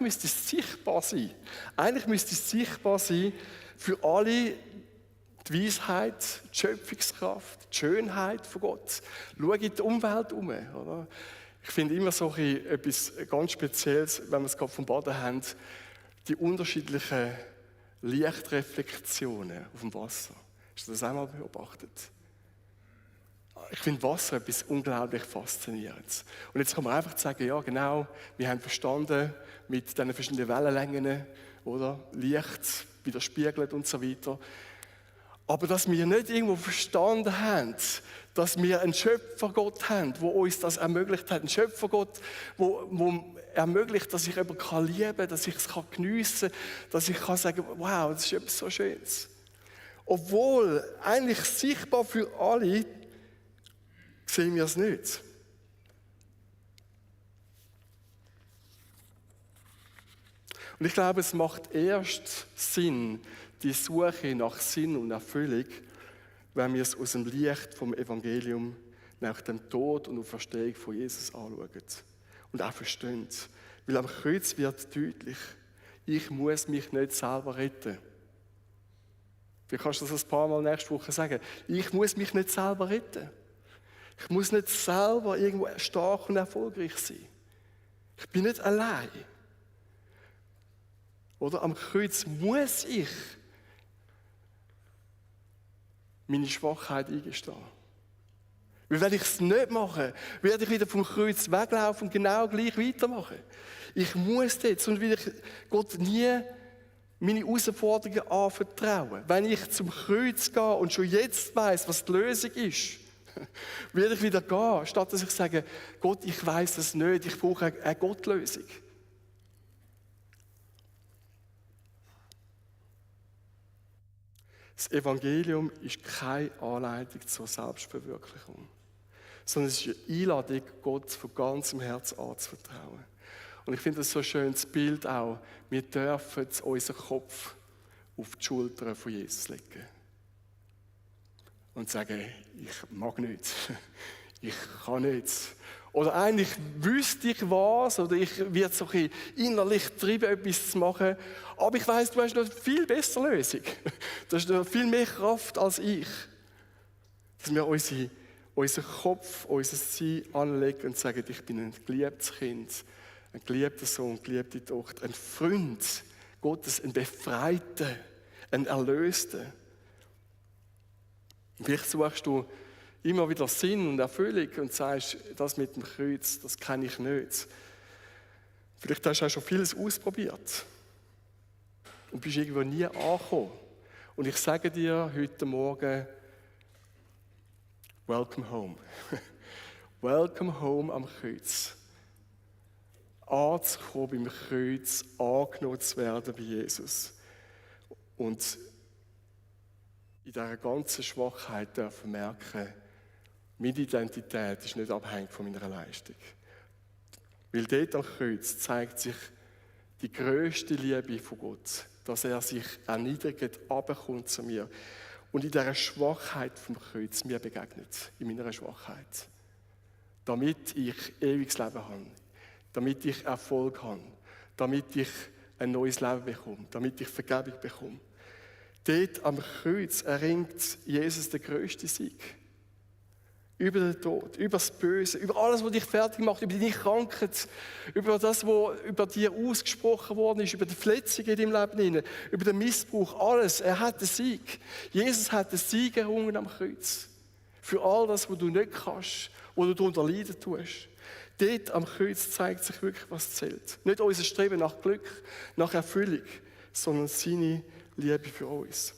müsste es sichtbar sein. Eigentlich müsste es sichtbar sein für alle die Weisheit, die Schöpfungskraft, die Schönheit von Gott. Schau in die Umwelt um. Oder? Ich finde immer so etwas ganz Spezielles, wenn wir es gerade vom Baden haben, die unterschiedlichen Lichtreflexionen auf dem Wasser. Hast du das einmal beobachtet? Ich finde Wasser etwas unglaublich Faszinierendes. Und jetzt kann man einfach sagen, ja genau, wir haben verstanden mit diesen verschiedenen Wellenlängen, oder? Licht widerspiegelt und so weiter. Aber dass wir nicht irgendwo verstanden haben, dass wir einen Schöpfergott haben, der uns das ermöglicht hat. Einen Schöpfergott, der ermöglicht, dass ich jemanden lieben kann, dass ich es geniessen kann, dass ich sagen kann, wow, das ist etwas so Schönes. Obwohl eigentlich sichtbar für alle, sehen wir es nicht. Und ich glaube, es macht erst Sinn, die Suche nach Sinn und Erfüllung, wenn wir es aus dem Licht vom Evangelium nach dem Tod und Auferstehung von Jesus anschauen und auch verstehen. Weil am Kreuz wird deutlich, ich muss mich nicht selber retten. Wie kannst du das ein paar Mal nächste Woche sagen? Ich muss mich nicht selber retten. Ich muss nicht selber irgendwo stark und erfolgreich sein. Ich bin nicht allein. Oder am Kreuz muss ich meine Schwachheit eingestehen. Weil wenn ich es nicht mache, werde ich wieder vom Kreuz weglaufen und genau gleich weitermachen. Ich muss das, sonst will ich Gott nie meine Herausforderungen anvertrauen. Wenn ich zum Kreuz gehe und schon jetzt weiss, was die Lösung ist, werde ich wieder gehen, statt dass ich sage, Gott, ich weiss es nicht, ich brauche eine Gottlösung. Das Evangelium ist keine Anleitung zur Selbstverwirklichung, sondern es ist eine Einladung, Gott von ganzem Herzen anzuvertrauen. Und ich finde das so ein schönes Bild auch. Wir dürfen unseren Kopf auf die Schultern von Jesus legen. Und sagen, ich mag nichts, ich kann nichts. Oder eigentlich wüsste ich was, oder ich werde so ein bisschen innerlich getrieben, etwas zu machen. Aber ich weiss, du hast noch eine viel bessere Lösung. Du hast noch viel mehr Kraft als ich. Dass wir unseren Kopf, unser Sein anlegen und sagen, ich bin ein geliebtes Kind, ein geliebter Sohn, eine geliebte Tochter, ein Freund Gottes, ein Befreiter, ein Erlöster. Und vielleicht suchst du immer wieder Sinn und Erfüllung und sagst, das mit dem Kreuz, das kenne ich nicht. Vielleicht hast du auch schon vieles ausprobiert und bist irgendwo nie angekommen. Und ich sage dir heute Morgen, welcome home. Welcome home am Kreuz. Anzukommen beim Kreuz, angenommen zu werden bei Jesus. Und in dieser ganzen Schwachheit dürfen wir merken, meine Identität ist nicht abhängig von meiner Leistung. Weil dort am Kreuz zeigt sich die grösste Liebe von Gott, dass er sich erniedrigt, runterkommt zu mir und in dieser Schwachheit vom Kreuz mir begegnet, in meiner Schwachheit. Damit ich ewiges Leben habe, damit ich Erfolg habe, damit ich ein neues Leben bekomme, damit ich Vergebung bekomme. Dort am Kreuz erringt Jesus den grössten Sieg. Über den Tod, über das Böse, über alles, was dich fertig macht, über deine Krankheit, über das, was über dir ausgesprochen worden ist, über die Verletzungen in deinem Leben, über den Missbrauch, alles. Er hat den Sieg. Jesus hat den Sieg errungen am Kreuz. Für all das, was du nicht kannst, wo du darunter leiden tust. Dort am Kreuz zeigt sich wirklich, was zählt. Nicht unser Streben nach Glück, nach Erfüllung, sondern seine Liebe für uns.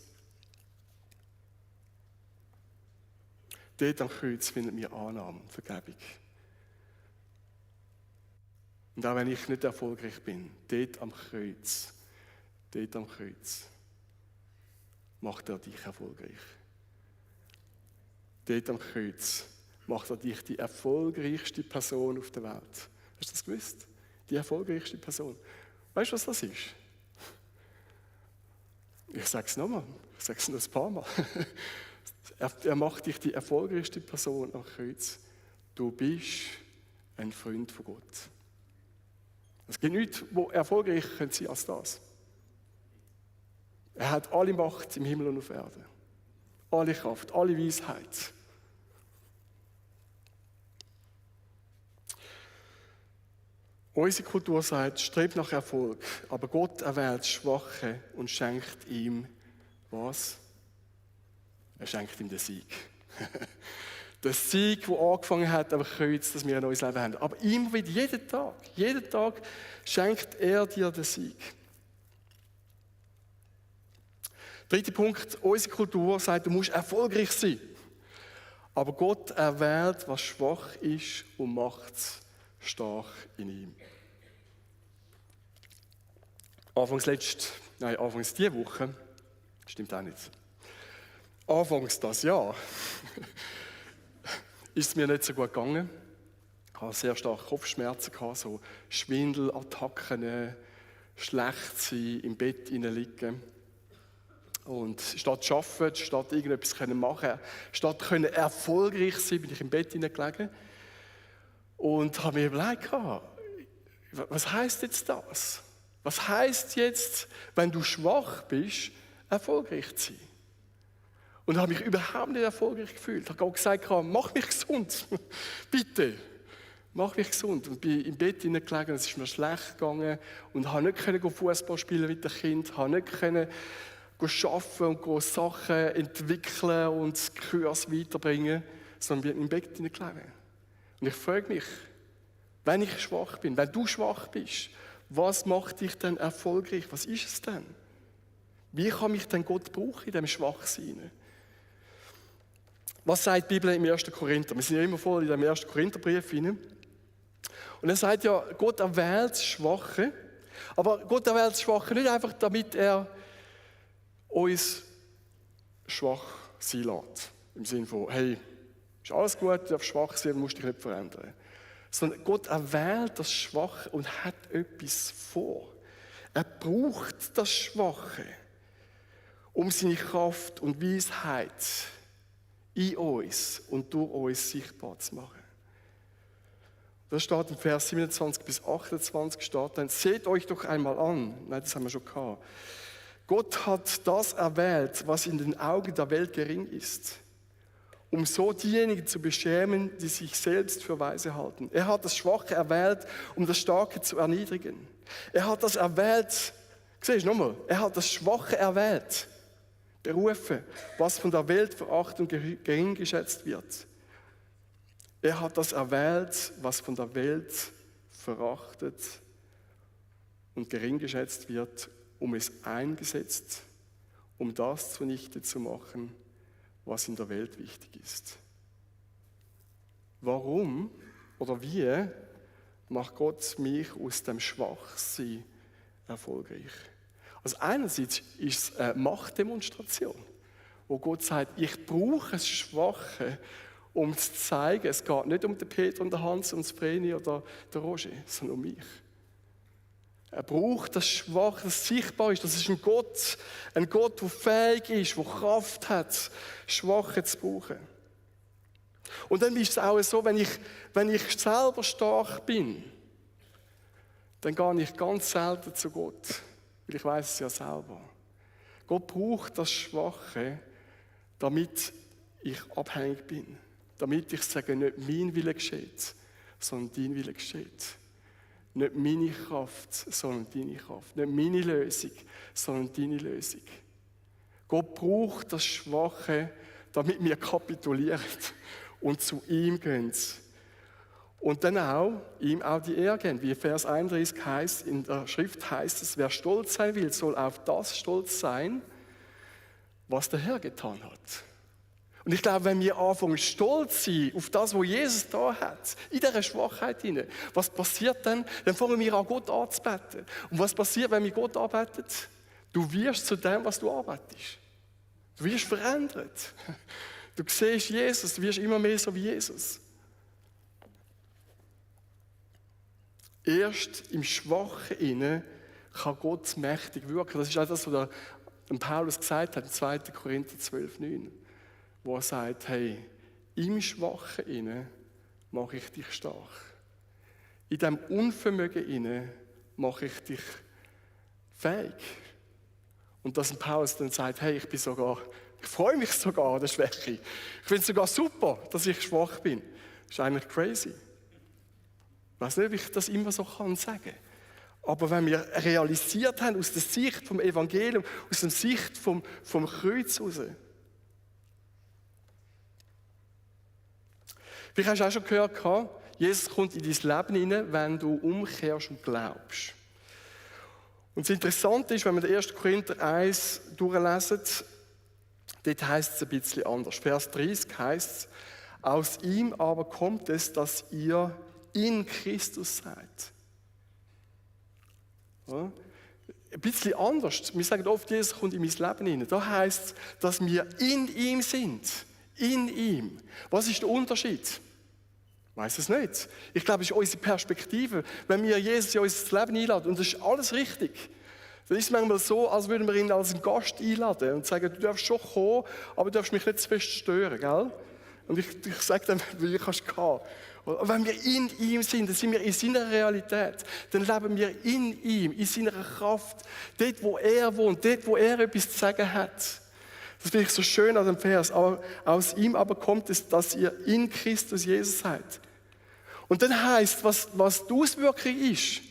Dort am Kreuz findet mir Annahme, Vergebung. Und auch wenn ich nicht erfolgreich bin, dort am Kreuz macht er dich erfolgreich. Dort am Kreuz macht er dich die erfolgreichste Person auf der Welt. Hast du das gewusst? Die erfolgreichste Person. Weißt du, was das ist? Ich sage es nochmal, ich sage es noch ein paar Mal. Er macht dich die erfolgreichste Person am Kreuz. Du bist ein Freund von Gott. Es gibt nichts, wo erfolgreich sein könnte als das. Er hat alle Macht im Himmel und auf Erden. Alle Kraft, alle Weisheit. Unsere Kultur sagt, strebt nach Erfolg, aber Gott erwählt Schwache und schenkt ihm was? Er schenkt ihm den Sieg. Der Sieg, der angefangen hat am Kreuz, dass wir ein neues Leben haben. Aber immer wieder, jeden Tag schenkt er dir den Sieg. Dritter Punkt, unsere Kultur sagt, du musst erfolgreich sein. Aber Gott erwählt, was schwach ist und macht es stark in ihm. Anfangs diese Woche, stimmt auch nicht. Anfangs das Jahr ist es mir nicht so gut gegangen. Ich hatte sehr starke Kopfschmerzen, so Schwindelattacken, schlecht sein, im Bett liegen. Und statt zu arbeiten, statt irgendetwas machen, statt erfolgreich sein, bin ich im Bett gelegen. Und habe mir überlegt, was heisst jetzt das? Was heisst jetzt, wenn du schwach bist, erfolgreich zu sein? Und habe mich überhaupt nicht erfolgreich gefühlt. Ich habe Gott gesagt, mach mich gesund. Bitte, mach mich gesund. Und bin im Bett gelegen, es ist mir schlecht gegangen und habe nicht Fußball spielen mit dem Kind, habe nicht arbeiten und Sachen entwickeln und Kurs weiterbringen, sondern bin im Bett gelegen. Und ich frage mich, wenn ich schwach bin, wenn du schwach bist, was macht dich denn erfolgreich? Was ist es denn? Wie kann mich denn Gott brauchen in diesem Schwachsein? Was sagt die Bibel im 1. Korinther? Wir sind ja immer voll in dem 1. Korintherbrief hinein. Und er sagt ja, Gott erwählt das Schwache. Aber Gott erwählt das Schwache nicht einfach, damit er uns schwach sein lässt. Im Sinne von, hey, ist alles gut, du darfst schwach sein, musst dich nicht verändern. Sondern Gott erwählt das Schwache und hat etwas vor. Er braucht das Schwache, um seine Kraft und Weisheit in uns und durch uns sichtbar zu machen. Das steht im Vers 27 bis 28, steht dann, seht euch doch einmal an. Nein, das haben wir schon gehabt. Gott hat das erwählt, was in den Augen der Welt gering ist, um so diejenigen zu beschämen, die sich selbst für weise halten. Er hat das Schwache erwählt, um das Starke zu erniedrigen. Er hat das erwählt, siehst du nochmal, er hat das Schwache erwählt, berufen, was von der Welt verachtet und gering geschätzt wird. Er hat das erwählt, was von der Welt verachtet und gering geschätzt wird, um es eingesetzt, um das zunichte zu machen, was in der Welt wichtig ist. Warum oder wie macht Gott mich aus dem Schwachsein erfolgreich? Also einerseits ist es eine Machtdemonstration, wo Gott sagt, ich brauche das Schwache, um zu zeigen, es geht nicht um den Peter und den Hans und das Vreni oder den Roger, sondern um mich. Er braucht das Schwache, das sichtbar ist. Das ist ein Gott, der fähig ist, der Kraft hat, Schwache zu brauchen. Und dann ist es auch so, wenn ich selber stark bin, dann gehe ich ganz selten zu Gott, weil ich weiß es ja selber. Gott braucht das Schwache, damit ich abhängig bin. Damit ich sage, nicht mein Wille geschieht, sondern dein Wille geschieht. Nicht meine Kraft, sondern deine Kraft. Nicht meine Lösung, sondern deine Lösung. Gott braucht das Schwache, damit wir kapitulieren und zu ihm gehen. Und dann auch, ihm auch die Ehre geben. Wie Vers 31 heißt, in der Schrift heißt es, wer stolz sein will, soll auf das stolz sein, was der Herr getan hat. Und ich glaube, wenn wir anfangen, stolz zu sein auf das, was Jesus da hat, in dieser Schwachheit hinein, was passiert dann? Dann fangen wir an, Gott anzubeten. Und was passiert, wenn wir Gott anbeten? Du wirst zu dem, was du arbeitest. Du wirst verändert. Du siehst Jesus, du wirst immer mehr so wie Jesus. Erst im Schwachen hinein kann Gott mächtig wirken. Das ist auch das, was Paulus gesagt hat, in 2. Korinther 12,9. Wo er sagt, hey, im Schwachen inne mache ich dich stark. In diesem Unvermögen inne mache ich dich fähig. Und dass Paulus dann sagt, hey, ich freue mich sogar an der Schwäche. Ich finde es sogar super, dass ich schwach bin. Das ist eigentlich crazy. Ich weiß nicht, ob ich das immer so sagen kann. Aber wenn wir realisiert haben, aus der Sicht vom Evangelium, aus der Sicht vom Kreuz heraus, vielleicht hast du auch schon gehört, Jesus kommt in dein Leben hinein, wenn du umkehrst und glaubst. Und das Interessante ist, wenn wir den 1. Korinther 1 durchlesen, dort heisst es ein bisschen anders. Vers 30 heisst es, aus ihm aber kommt es, dass ihr in Christus seid. Ja? Ein bisschen anders. Wir sagen oft, Jesus kommt in mein Leben hinein. Da heisst es, dass wir in ihm sind. In ihm. Was ist der Unterschied? Ich weiss es nicht. Ich glaube, es ist unsere Perspektive. Wenn wir Jesus in unser Leben einladen, und das ist alles richtig, dann ist es manchmal so, als würden wir ihn als einen Gast einladen und sagen, du darfst schon kommen, aber du darfst mich nicht zu fest stören, gell? Und ich sage dann, wie kannst du gehen? Und wenn wir in ihm sind, dann sind wir in seiner Realität. Dann leben wir in ihm, in seiner Kraft, dort, wo er wohnt, dort, wo er etwas zu sagen hat. Das finde ich so schön an dem Vers. Aber aus ihm aber kommt es, dass ihr in Christus Jesus seid. Und dann heißt, was die Auswirkung ist,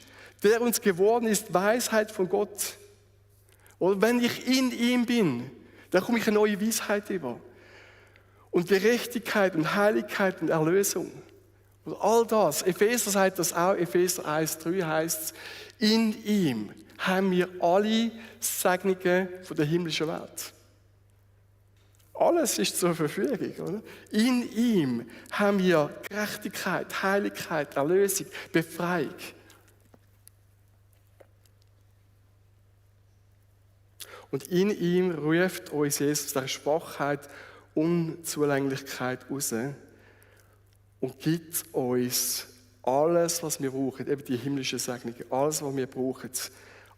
der uns geworden ist, Weisheit von Gott. Und wenn ich in ihm bin, dann komme ich eine neue Weisheit über. Und Gerechtigkeit und Heiligkeit und Erlösung. Und all das, Epheser sagt das auch, Epheser 1,3 heißt es, in ihm haben wir alle Segnungen von der himmlischen Welt. Alles ist zur Verfügung, oder? In ihm haben wir Gerechtigkeit, Heiligkeit, Erlösung, Befreiung. Und in ihm ruft uns Jesus der Schwachheit, Unzulänglichkeit raus und gibt uns alles, was wir brauchen, eben die himmlische Segnung, alles, was wir brauchen,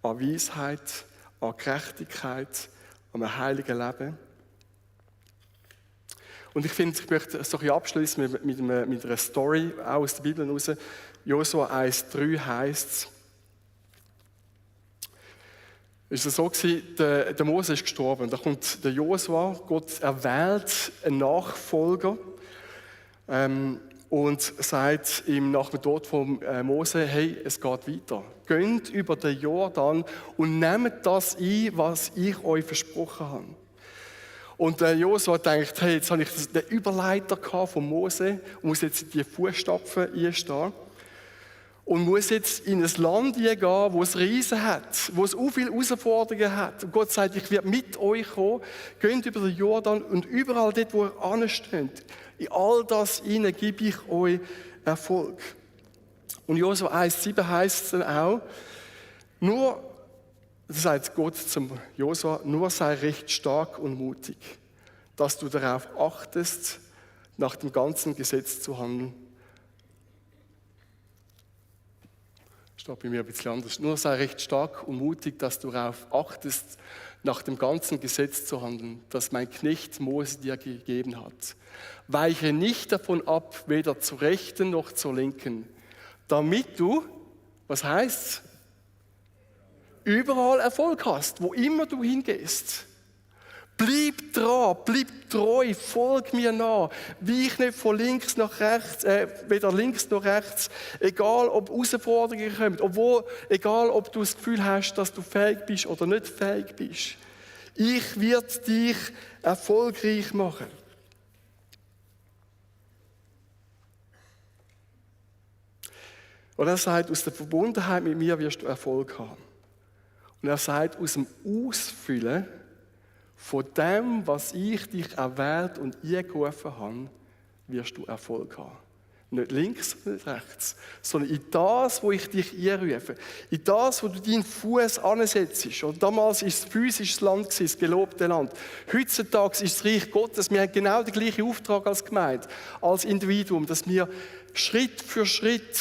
an Weisheit, an Gerechtigkeit, an einem heiligen Leben. Und ich finde, ich möchte so ein bisschen abschließen mit einer Story, auch aus der Bibel heraus. Josua 1,3 heisst es, ist so gewesen, der Mose ist gestorben. Da kommt der Josua, Gott erwählt einen Nachfolger und sagt ihm nach dem Tod von Mose, hey, es geht weiter. Geht über den Jordan und nehmt das ein, was ich euch versprochen habe. Und der Josua denkt, hey, jetzt habe ich den Überleiter von Mose und muss jetzt in die Fußstapfen einstehen. Und muss jetzt in ein Land gehen, wo es Riesen hat, wo es auch viele Herausforderungen hat. Und Gott sagt, ich werde mit euch kommen, geht über den Jordan und überall dort, wo ihr ansteht, in all das hinein gebe ich euch Erfolg. Und Josua 1,7 heisst es dann auch, das sagt Gott zum Josua, nur sei recht stark und mutig, dass du darauf achtest, nach dem ganzen Gesetz zu handeln. Steht bei mir ein bisschen anders. Nur sei recht stark und mutig, dass du darauf achtest, nach dem ganzen Gesetz zu handeln, das mein Knecht Mose dir gegeben hat. Weiche nicht davon ab, weder zur Rechten noch zur Linken, damit du, was heißt, überall Erfolg hast, wo immer du hingehst. Bleib dran, bleib treu, folg mir nach. Weich nicht von links nach rechts, weder links noch rechts. Egal, ob Herausforderungen kommen, egal, ob du das Gefühl hast, dass du fähig bist oder nicht fähig bist. Ich werde dich erfolgreich machen. Und er sagt, aus der Verbundenheit mit mir wirst du Erfolg haben. Und er sagt, aus dem Ausfüllen von dem, was ich dich erwählt und eingerufen habe, wirst du Erfolg haben. Nicht links, nicht rechts, sondern in das, wo ich dich einrufe. In das, wo du deinen Fuß ansetzt. Und damals war es physisches Land, das gelobte Land. Heutzutage ist das Reich Gottes. Wir haben genau den gleichen Auftrag als Gemeinde, als Individuum, dass wir Schritt für Schritt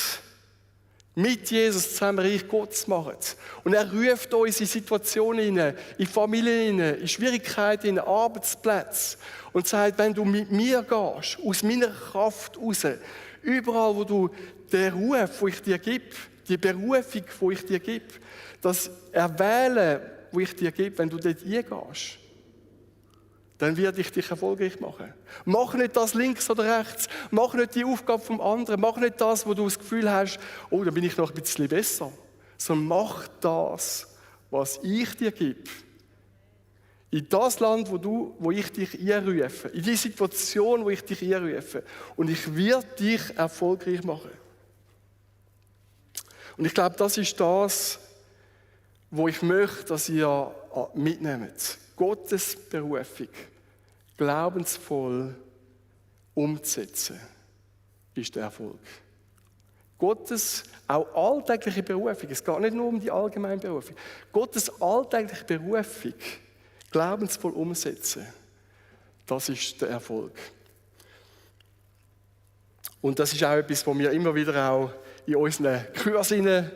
mit Jesus zusammen Reich Gottes machen. Und er ruft uns in Situationen hinein, in Familien hinein, in Schwierigkeiten, in Arbeitsplätze und sagt, wenn du mit mir gehst, aus meiner Kraft raus, überall, wo du den Ruf, den ich dir gebe, die Berufung, die ich dir gebe, das Erwählen, das ich dir gebe, wenn du dort eingehst, dann werde ich dich erfolgreich machen. Mach nicht das links oder rechts. Mach nicht die Aufgabe vom anderen. Mach nicht das, wo du das Gefühl hast, oh, da bin ich noch ein bisschen besser. Sondern mach das, was ich dir gebe. In das Land, wo ich dich einrufe. In die Situation, wo ich dich einrufe. Und ich werde dich erfolgreich machen. Und ich glaube, das ist das, wo ich möchte, dass ihr mitnehmt. Gottes Berufung glaubensvoll umzusetzen, ist der Erfolg. Gottes auch alltägliche Berufung, es geht nicht nur um die allgemeine Berufung, Gottes alltägliche Berufung glaubensvoll umsetzen, das ist der Erfolg. Und das ist auch etwas, was wir immer wieder auch in unseren Kursen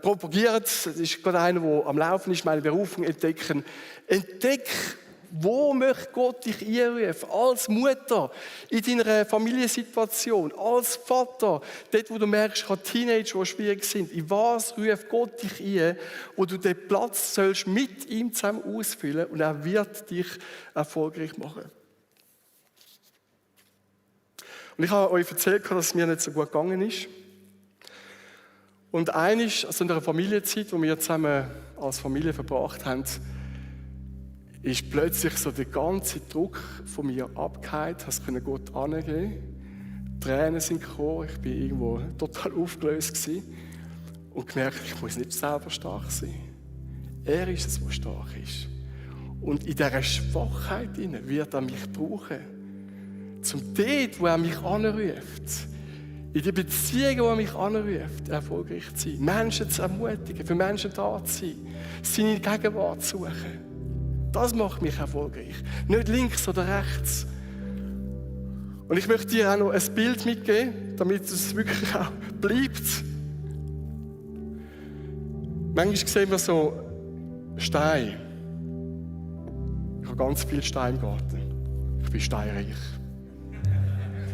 propagieren. Das ist gerade einer, der am Laufen ist, meine Berufung entdecken. Entdeck, wo möchte Gott dich einrufen? Als Mutter, in deiner Familiensituation, als Vater, dort, wo du merkst, ich habe Teenager, die schwierig sind. In was ruft Gott dich ein, wo du den Platz sollst mit ihm zusammen ausfüllen und er wird dich erfolgreich machen. Und ich habe euch erzählt, dass es mir nicht so gut gegangen ist. Und eines, also in der Familienzeit, die wir zusammen als Familie verbracht haben, ist plötzlich so der ganze Druck von mir abgefallen, es konnte Gott angeben. Tränen sind gekommen, ich war irgendwo total aufgelöst gewesen und gemerkt, ich muss nicht selber stark sein. Er ist es, der stark ist. Und in dieser Schwachheit wird er mich brauchen, zum dort, wo er mich anruft, in die Beziehungen, wo er mich anruft, erfolgreich zu sein, Menschen zu ermutigen, für Menschen da zu sein, seine Gegenwart zu suchen. Das macht mich erfolgreich. Nicht links oder rechts. Und ich möchte dir auch noch ein Bild mitgeben, damit es wirklich auch bleibt. Manchmal sehen wir so Steine. Ich habe ganz viele Steine im Garten. Ich bin steinreich.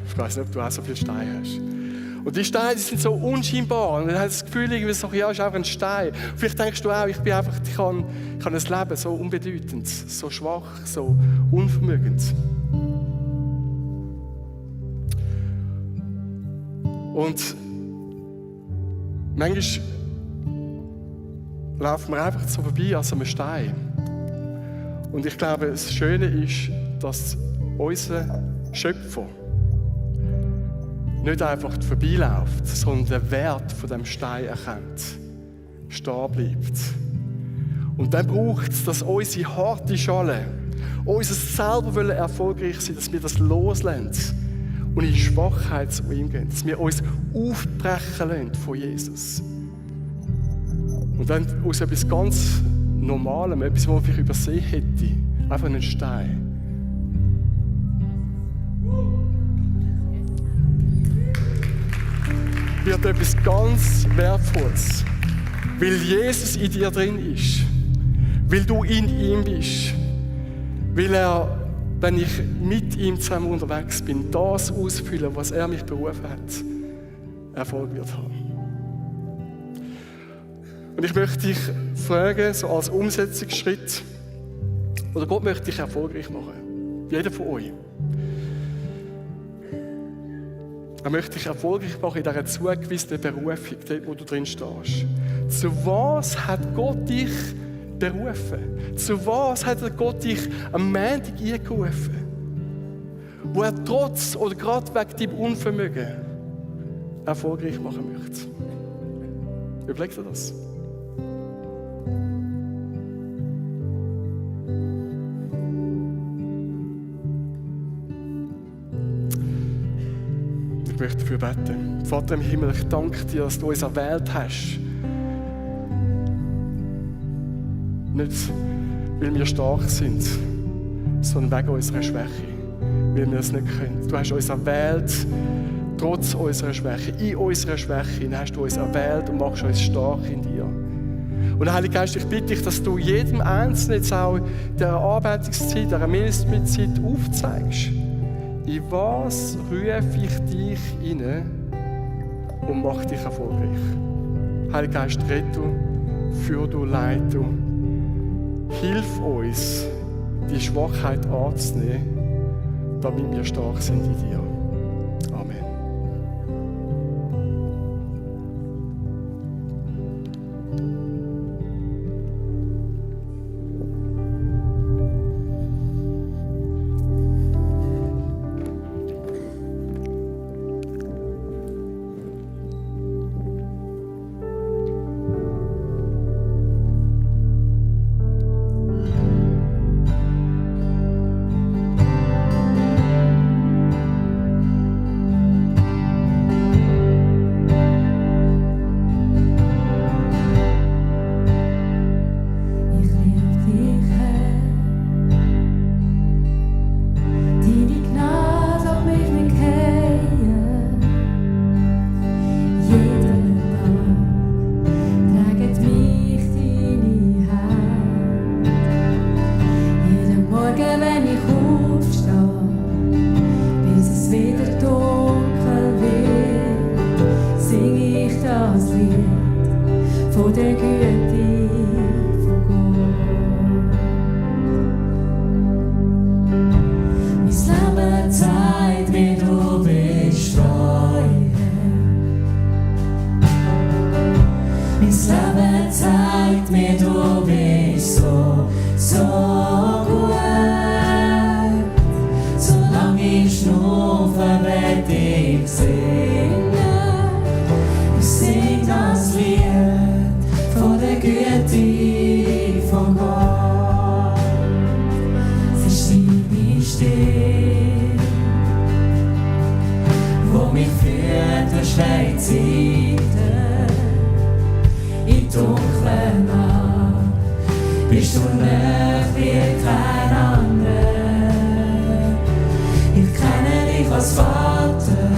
Ich weiß nicht, ob du auch so viele Steine hast. Und die Steine die sind so unscheinbar. Und dann hast du das Gefühl, irgendwie so, ja, ist einfach ein Stein. Und vielleicht denkst du auch, ich habe ein Leben so unbedeutend, so schwach, so unvermögend. Und manchmal laufen wir einfach so vorbei an so einem Stein. Und ich glaube, das Schöne ist, dass unser Schöpfer nicht einfach vorbeiläuft, sondern den Wert von dem Stein erkennt, stehen bleibt. Und dann braucht es, dass unsere harte Schale, unser selber erfolgreich sein, dass wir das loslassen und in Schwachheit zu ihm gehen, dass wir uns aufbrechen lassen von Jesus. Und dann aus etwas ganz Normalem, etwas, was ich übersehen hätte, einfach einen Stein. Wird etwas ganz Wertvolles, weil Jesus in dir drin ist, weil du in ihm bist, weil er, wenn ich mit ihm zusammen unterwegs bin, das ausfüllen, was er mich berufen hat, Erfolg wird haben. Und ich möchte dich fragen, so als Umsetzungsschritt, oder Gott möchte dich erfolgreich machen, jeder von euch. Er möchte dich erfolgreich machen in dieser zugewiesenen Berufung, dort wo du drin stehst. Zu was hat Gott dich berufen? Zu was hat Gott dich am Montag eingerufen? Wo er trotz oder gerade wegen deinem Unvermögen erfolgreich machen möchte. Überleg dir das. Ich möchte dafür beten. Vater im Himmel, ich danke dir, dass du uns erwählt hast. Nicht, weil wir stark sind, sondern wegen unserer Schwäche. Weil wir es nicht können. Du hast uns erwählt, trotz unserer Schwäche. In unserer Schwäche hast du uns erwählt und machst uns stark in dir. Und Heiliger Geist, ich bitte dich, dass du jedem Einzelnen jetzt auch der Arbeitungszeit, der Ministry-Zeit aufzeigst. In was rufe ich dich hinein und mach dich erfolgreich? Heiliger Geist, red du, führ du, leite du. Hilf uns, die Schwachheit anzunehmen, damit wir stark sind in dir. Amen. Bist du näher wie als Vater,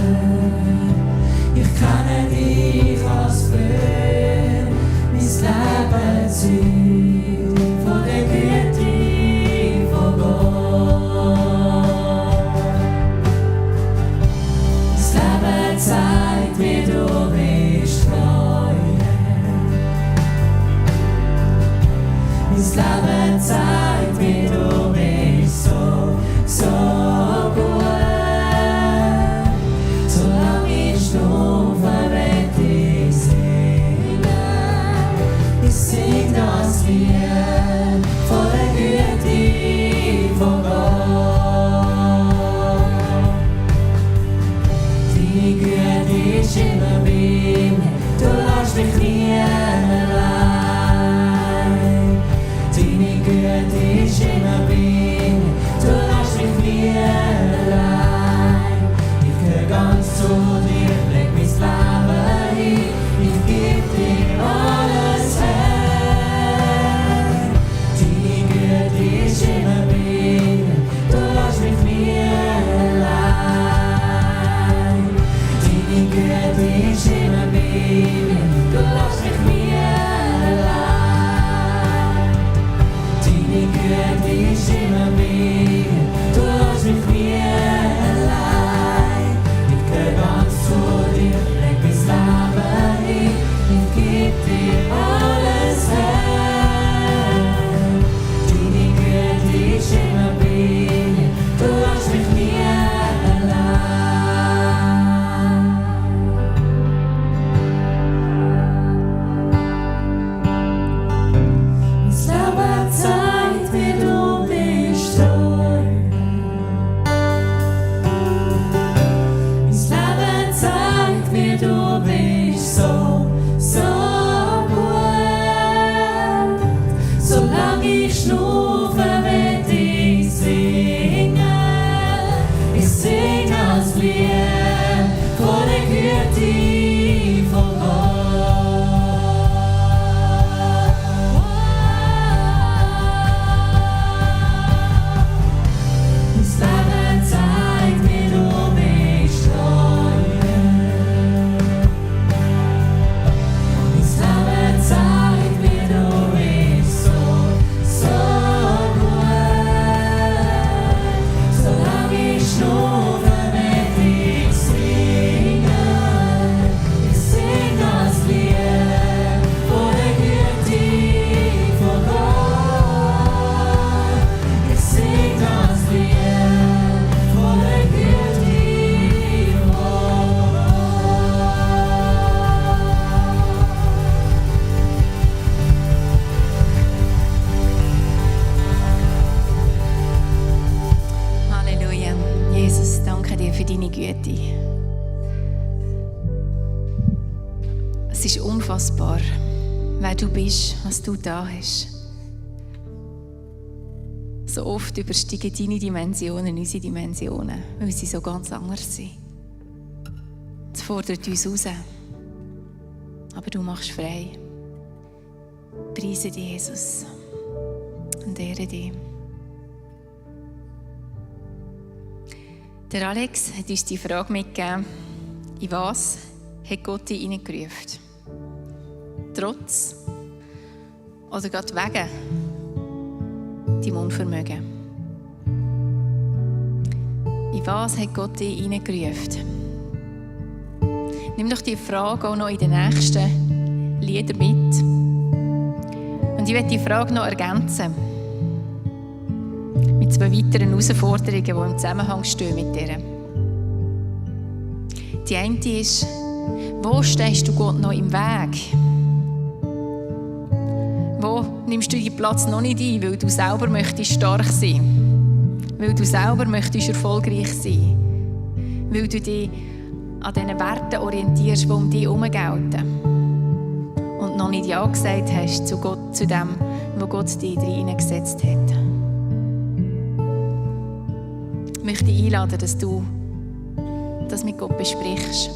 ich kenne dich als Freund. Mein Leben zeugt von der Güte von Gott. Das Leben zeigt, wie du bist treu. Mein Leben zeigt, wie du bist so gut. Solange ich schlafe, werd ich singen. Ich sing das Lied von der Güte von Gott. Deine Güte ist immer bei mir, du lässt mich nie allein. Deine Güte ist immer bei mir, du lässt mich nie allein. Ich geh ganz zu dir, leg mein Leben hin, ich geb dir alles her. Deine Güte ist immer bei mir, du lässt mich nie allein. Deine Güte ist immer bei mir, du lässt mich nie allein. Deine Güte ist immer bei mir, du lässt mich nie allein. Ich geh ganz zu dir, leg mein Leben hin, ich geb dir alles her. Deine Güte ist immer bei mir, du lässt mich nie allein. Mein Leben zeigt, wie du bist treu. Mein Leben zeigt, wie du bist so gut. Solange ich schlafe, werd ich singen. Ich sing das Lied von der Güte von Gott. Mein Leben zeigt, wie du bist treu. Mein Leben zeigt, wie du bist so gut. Solange ich schlafe, werd ich singen. Ich sing das Lied von der Güte von Gott. Ich sing das Lied von der Güte von Halleluja. Jesus, danke dir für deine Güte. Es ist unfassbar, wer du bist, was du da hast. So oft übersteigen deine Dimensionen unsere Dimensionen, weil sie so ganz anders sind. Es fordert uns raus. Aber du machst frei. Preise dich, Jesus. Und ehre dich. Der Alex hat uns die Frage mitgegeben, in was hat Gott dich hineingerufen? Trotz oder gerade wegen deinem Unvermögen? In was hat Gott dich hineingerufen? Nimm doch die Frage auch noch in den nächsten Liedern mit. Und ich werde die Frage noch ergänzen. Mit 2 weiteren Herausforderungen, die im Zusammenhang stehen mit dir. Die eine ist, wo stehst du Gott noch im Weg? Wo nimmst du deinen Platz noch nicht ein, weil du selber möchtest stark sein? Weil du selber möchtest erfolgreich sein? Weil du dich an diesen Werten orientierst, die um dich herum gelten? Und noch nicht Ja gesagt hast zu Gott, zu dem, wo Gott dich hineingesetzt hat. Ich möchte dich einladen, dass du das mit Gott besprichst.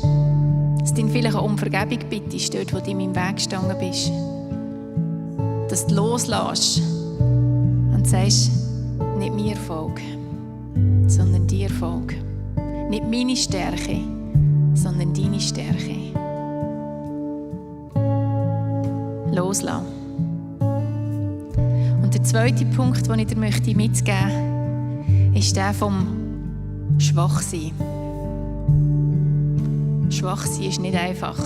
Dass du ihn vielleicht auch um Vergebung bittest, dort, wo du ihm im Weg gestanden bist. Dass du loslässt und sagst, nicht mir folge, sondern dir folge. Nicht meine Stärke, sondern deine Stärke. Loslassen. Und der zweite Punkt, den ich dir mitgeben möchte, ist der vom Schwachsein. Schwachsein ist nicht einfach.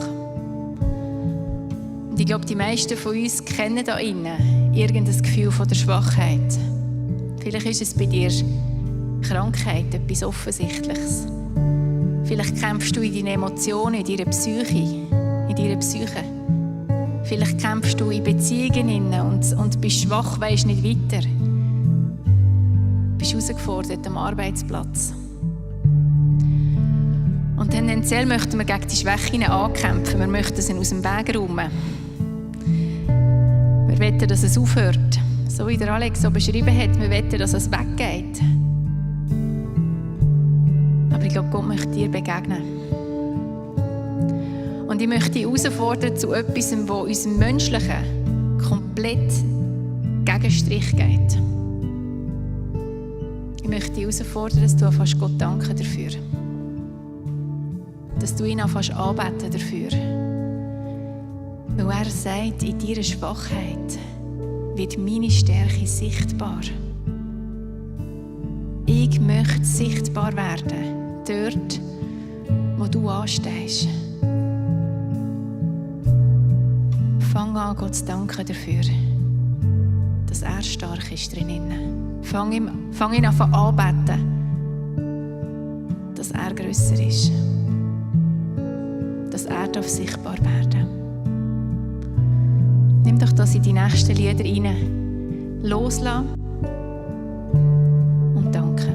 Und ich glaube, die meisten von uns kennen da innen irgendein Gefühl von der Schwachheit. Vielleicht ist es bei dir Krankheit, etwas Offensichtliches. Vielleicht kämpfst du in deinen Emotionen, in deiner Psyche. Vielleicht kämpfst du in Beziehungen und bist schwach, weisst nicht weiter. Du bist herausgefordert am Arbeitsplatz. Und tendenziell möchten wir gegen die Schwächen ankämpfen. Wir möchten sie aus dem Weg räumen. Wir wollen, dass es aufhört. So wie der Alex so beschrieben hat, wir wollen, dass es weggeht. Aber ich glaube, Gott möchte dir begegnen. Und ich möchte dich herausfordern zu etwas, das unserem Menschlichen komplett gegen Strich geht. Ich möchte dich herausfordern, dass du anfängst, Gott danken dafür. Dass du ihn anfängst anbeten dafür. Weil er sagt, in deiner Schwachheit wird meine Stärke sichtbar. Ich möchte sichtbar werden, dort, wo du anstehst. Fang an, Gott zu danken dafür, dass er stark ist drinnen. Fang ihn an anbeten, dass er grösser ist. Dass er sichtbar werden darf. Nimm doch das in die nächsten Lieder rein. Loslassen und danken.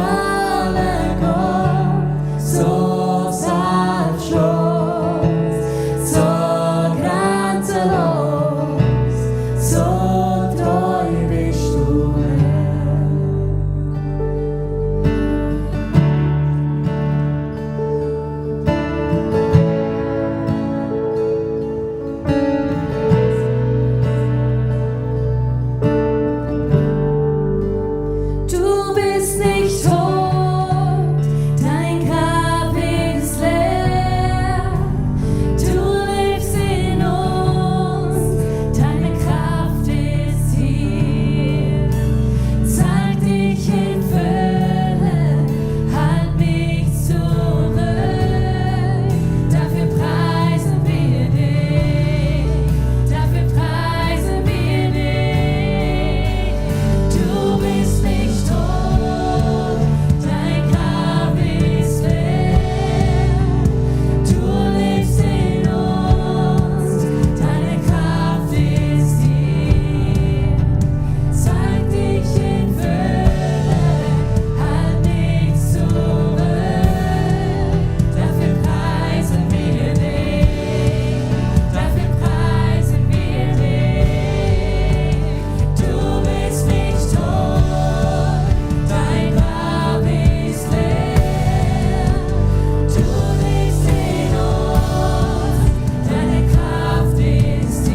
geniale Gott, so selbstlos, so grenzenlos, so treu bist du, Herr. Du bist nicht tot, dein Grab ist leer. Du lebst in uns, deine Kraft ist hier. Zeig dich in Fülle, halt nichts zurück. Dafür preisen wir dich, dafür preisen wir dich. Du bist nicht tot, dein Grab ist leer. Du lebst in uns, deine Kraft ist hier. Zeig dich in Fülle, halt nichts zurück. Dafür preisen wir dich, dafür preisen wir dich. Du bist nicht tot, dein Grab ist leer. Du lebst in uns, deine Kraft ist hier.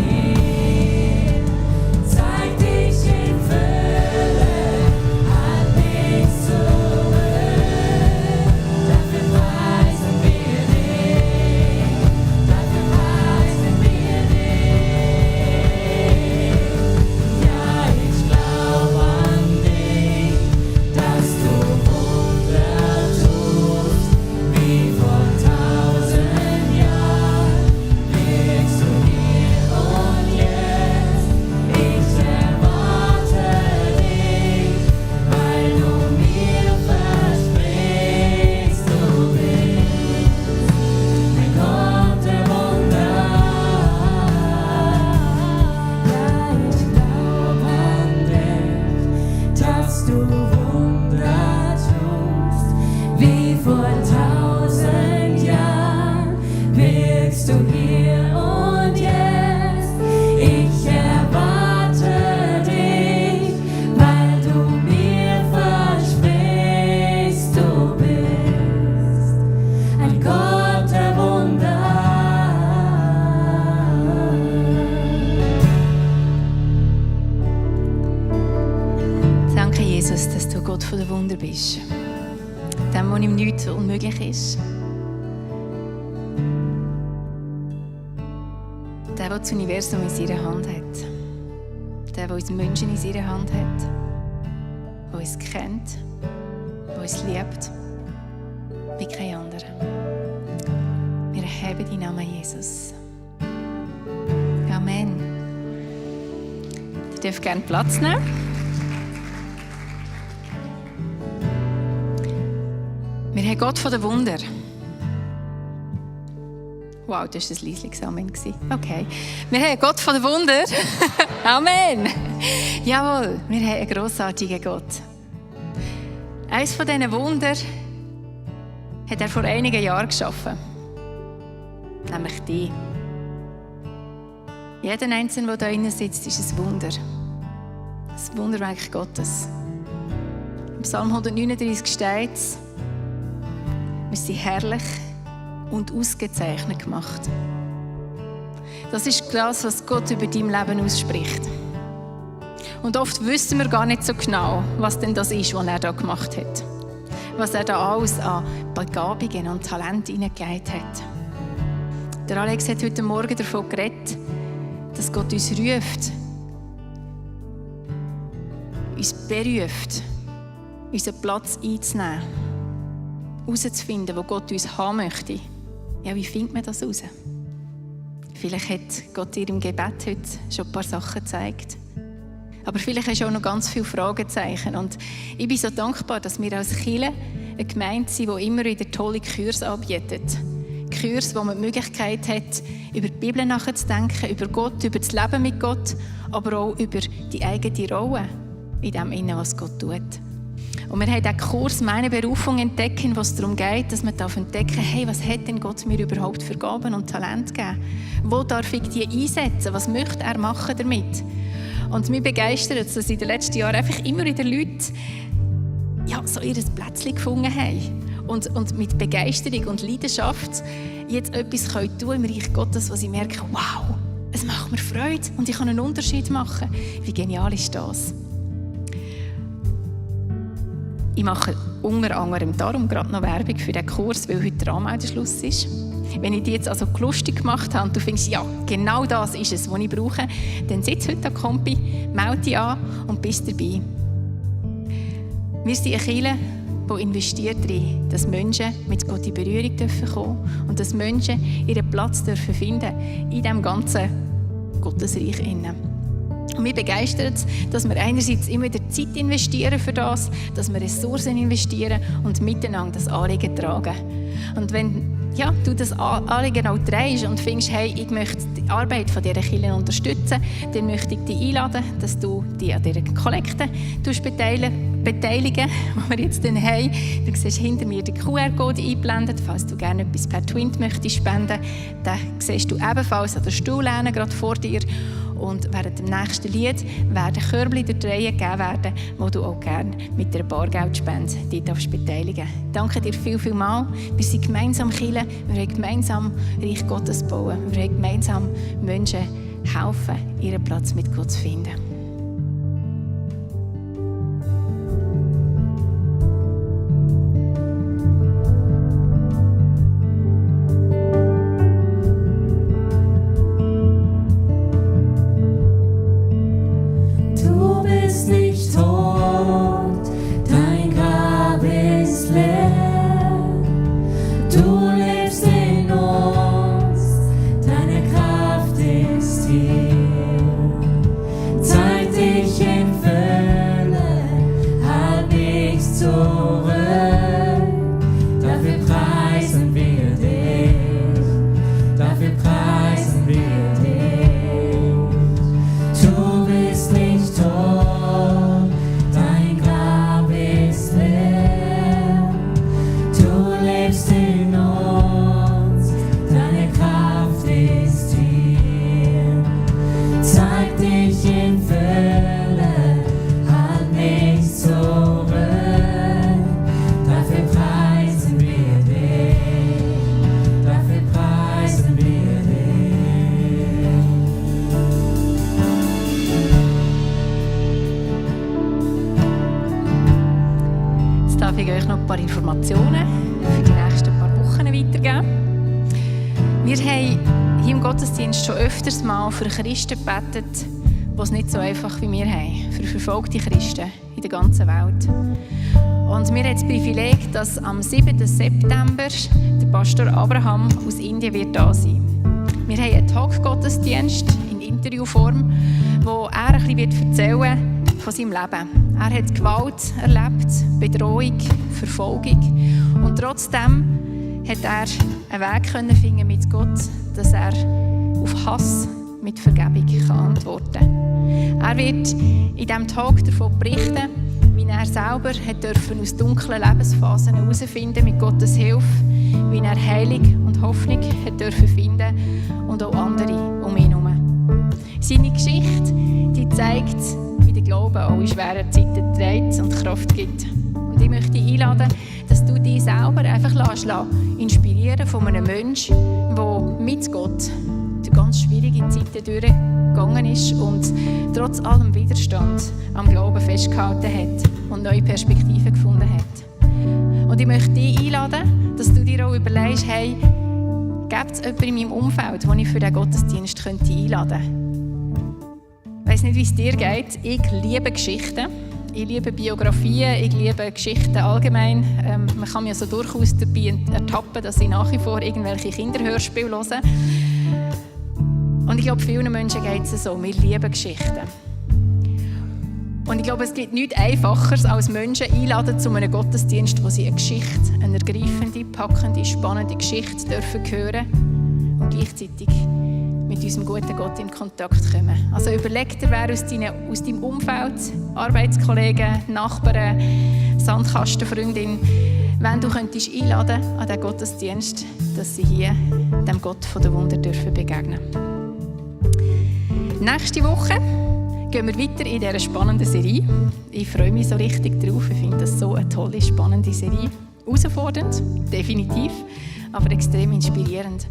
Zeig dich in Fülle, halt nichts zurück. Dafür preisen wir dich, dafür preisen wir dich. Ja, ich glaub an dich, dass du Wunder tust, wie vor 1000 Jahren wirkst du hier und jetzt. Ich erwarte dich, weil du mir versprichst, du bist ein Gott der Wunder. Ja, ich glaub an dich, dass du Wunder tust, wie vor 1000 Jahren wirkst du hier und jetzt. Ich erwarte dich, weil du mir versprichst, du bist ein Gott der Wunder. Danke, Jesus, dass du Gott von der Wunder bist. Dem, wo ihm nichts unmöglich ist. Der, der das Universum in seiner Hand hat. Der, der uns Menschen in seiner Hand hat. Der uns kennt. Der uns liebt. Wie kein anderer. Wir erheben deinen Namen, Jesus. Amen. Ihr dürft gerne Platz nehmen. Wir haben Gott von den Wunder. Wow, das war ein leisliches Amen. Okay. Wir haben Gott von den Wunder. Amen. Jawohl, wir haben einen grossartigen Gott. Eines von diesen Wunder hat er vor einigen Jahren geschaffen. Nämlich dich. Jeder Einzelne, der da drinnen sitzt, ist ein Wunder. Ein Wunderwerk Gottes. Im Psalm 139 steht es: wir sind herrlich und ausgezeichnet gemacht. Das ist das, was Gott über dein Leben ausspricht. Und oft wissen wir gar nicht so genau, was denn das ist, was er da gemacht hat. Was er da alles an Begabungen und Talent hineingelegt hat. Der Alex hat heute Morgen davon geredet, dass Gott uns ruft, uns beruft, unseren Platz einzunehmen, herauszufinden, wo Gott uns haben möchte. Ja, wie findet man das heraus? Vielleicht hat Gott dir im Gebet heute schon ein paar Sachen gezeigt. Aber vielleicht hast du auch noch ganz viele Fragezeichen. Und ich bin so dankbar, dass wir als Kirche eine Gemeinde sind, die immer wieder tolle Kurse anbietet. Kurse, wo man die Möglichkeit hat, über die Bibel nachzudenken, über Gott, über das Leben mit Gott, aber auch über die eigene Rolle in dem, was Gott tut. Und wir haben diesen Kurs «Meine Berufung entdecken», wo es darum geht, dass man entdecken darf, hey, was hat denn Gott mir überhaupt für Gaben und Talente gegeben? Wo darf ich die einsetzen? Was möchte er machen damit? Und mich begeistert es, dass in den letzten Jahren einfach immer wieder Leute so ihr Plätzchen gefunden haben und mit Begeisterung und Leidenschaft jetzt etwas tun können im Reich Gottes, wo sie merken, wow, es macht mir Freude und ich kann einen Unterschied machen. Wie genial ist das? Ich mache unter anderem darum gerade noch Werbung für den Kurs, weil heute der Anmeldeschluss ist. Wenn ich dich jetzt also lustig gemacht habe und du findest, ja, genau das ist es, was ich brauche, dann sitz heute an Kompi, melde dich an und bist dabei. Wir sind eine Kirche, die investiert darin, dass Menschen mit Gott in Berührung kommen dürfen und dass Menschen ihren Platz dürfen finden in diesem ganzen Gottesreich. Und mich begeistert es, dass wir einerseits immer wieder Zeit investieren für das, dass wir Ressourcen investieren und miteinander das Anliegen tragen. Und wenn du das Anliegen auch trägst und findest, hey, ich möchte die Arbeit von dieser Kirche unterstützen, dann möchte ich dich einladen, dass du dich an dieser Kollekte beteiligen, die wir jetzt dann haben. Du siehst hinter mir den QR-Code eingeblendet, falls du gerne etwas per Twint möchtest spenden. Den siehst du ebenfalls an der Stuhllehne gerade vor dir. Und während dem nächsten Lied werden Körbchen durch die Reihe gegeben werden, wo du auch gerne mit einer Bargeldspende dich beteiligen darfst. Danke dir viel mal. Wir sind gemeinsam Kirche, wir wollen gemeinsam Reich Gottes bauen. Wir wollen gemeinsam Menschen helfen, ihren Platz mit Gott zu finden. Informationen für die nächsten paar Wochen weitergeben. Wir haben hier im Gottesdienst schon öfters mal für Christen gebetet, die es nicht so einfach wie wir haben, für verfolgte Christen in der ganzen Welt. Und wir haben das Privileg, dass am 7. September der Pastor Abraham aus Indien wird da sein. Wir haben einen Talk-Gottesdienst in Interviewform, wo er ein bisschen erzählen wird von seinem Leben. Er hat Gewalt erlebt, Bedrohung, Verfolgung. Und trotzdem hat er einen Weg finden mit Gott, dass er auf Hass mit Vergebung antworten kann. Er wird in diesem Talk davon berichten, wie er selber aus dunklen Lebensphasen herausfinden mit Gottes Hilfe, wie er Heilung und Hoffnung finden und auch andere um ihn herum. Seine Geschichte die zeigt, wie der Glaube auch in schweren Zeiten trägt und Kraft gibt. Und ich möchte dich einladen, dass du dich selber einfach inspirieren von einem Menschen, der mit Gott durch ganz schwierige Zeiten durchgegangen ist und trotz allem Widerstand am Glauben festgehalten hat und neue Perspektiven gefunden hat. Und ich möchte dich einladen, dass du dir auch überlegst, hey, gibt es jemanden in meinem Umfeld, den ich für diesen Gottesdienst einladen könnte? Ich weiss nicht, wie es dir geht. Ich liebe Geschichten. Ich liebe Biografien, ich liebe Geschichten allgemein. Man kann mich so durchaus dabei ertappen, dass ich nach wie vor irgendwelche Kinderhörspiele höre. Und ich glaube, vielen Menschen geht es so. Wir lieben Geschichten. Und ich glaube, es gibt nichts Einfacheres, als Menschen einladen zu einem Gottesdienst, wo sie eine Geschichte, eine ergreifende, packende, spannende Geschichte dürfen hören und gleichzeitig mit unserem guten Gott in Kontakt kommen. Also überleg dir, wer aus deinem Umfeld, Arbeitskollegen, Nachbarn, Sandkastenfreundin, wenn du könntest einladen an diesen Gottesdienst, dass sie hier dem Gott der Wunder dürfen begegnen. Nächste Woche gehen wir weiter in dieser spannenden Serie. Ich freue mich so richtig drauf. Ich finde das so eine tolle, spannende Serie. Herausfordernd, definitiv, aber extrem inspirierend.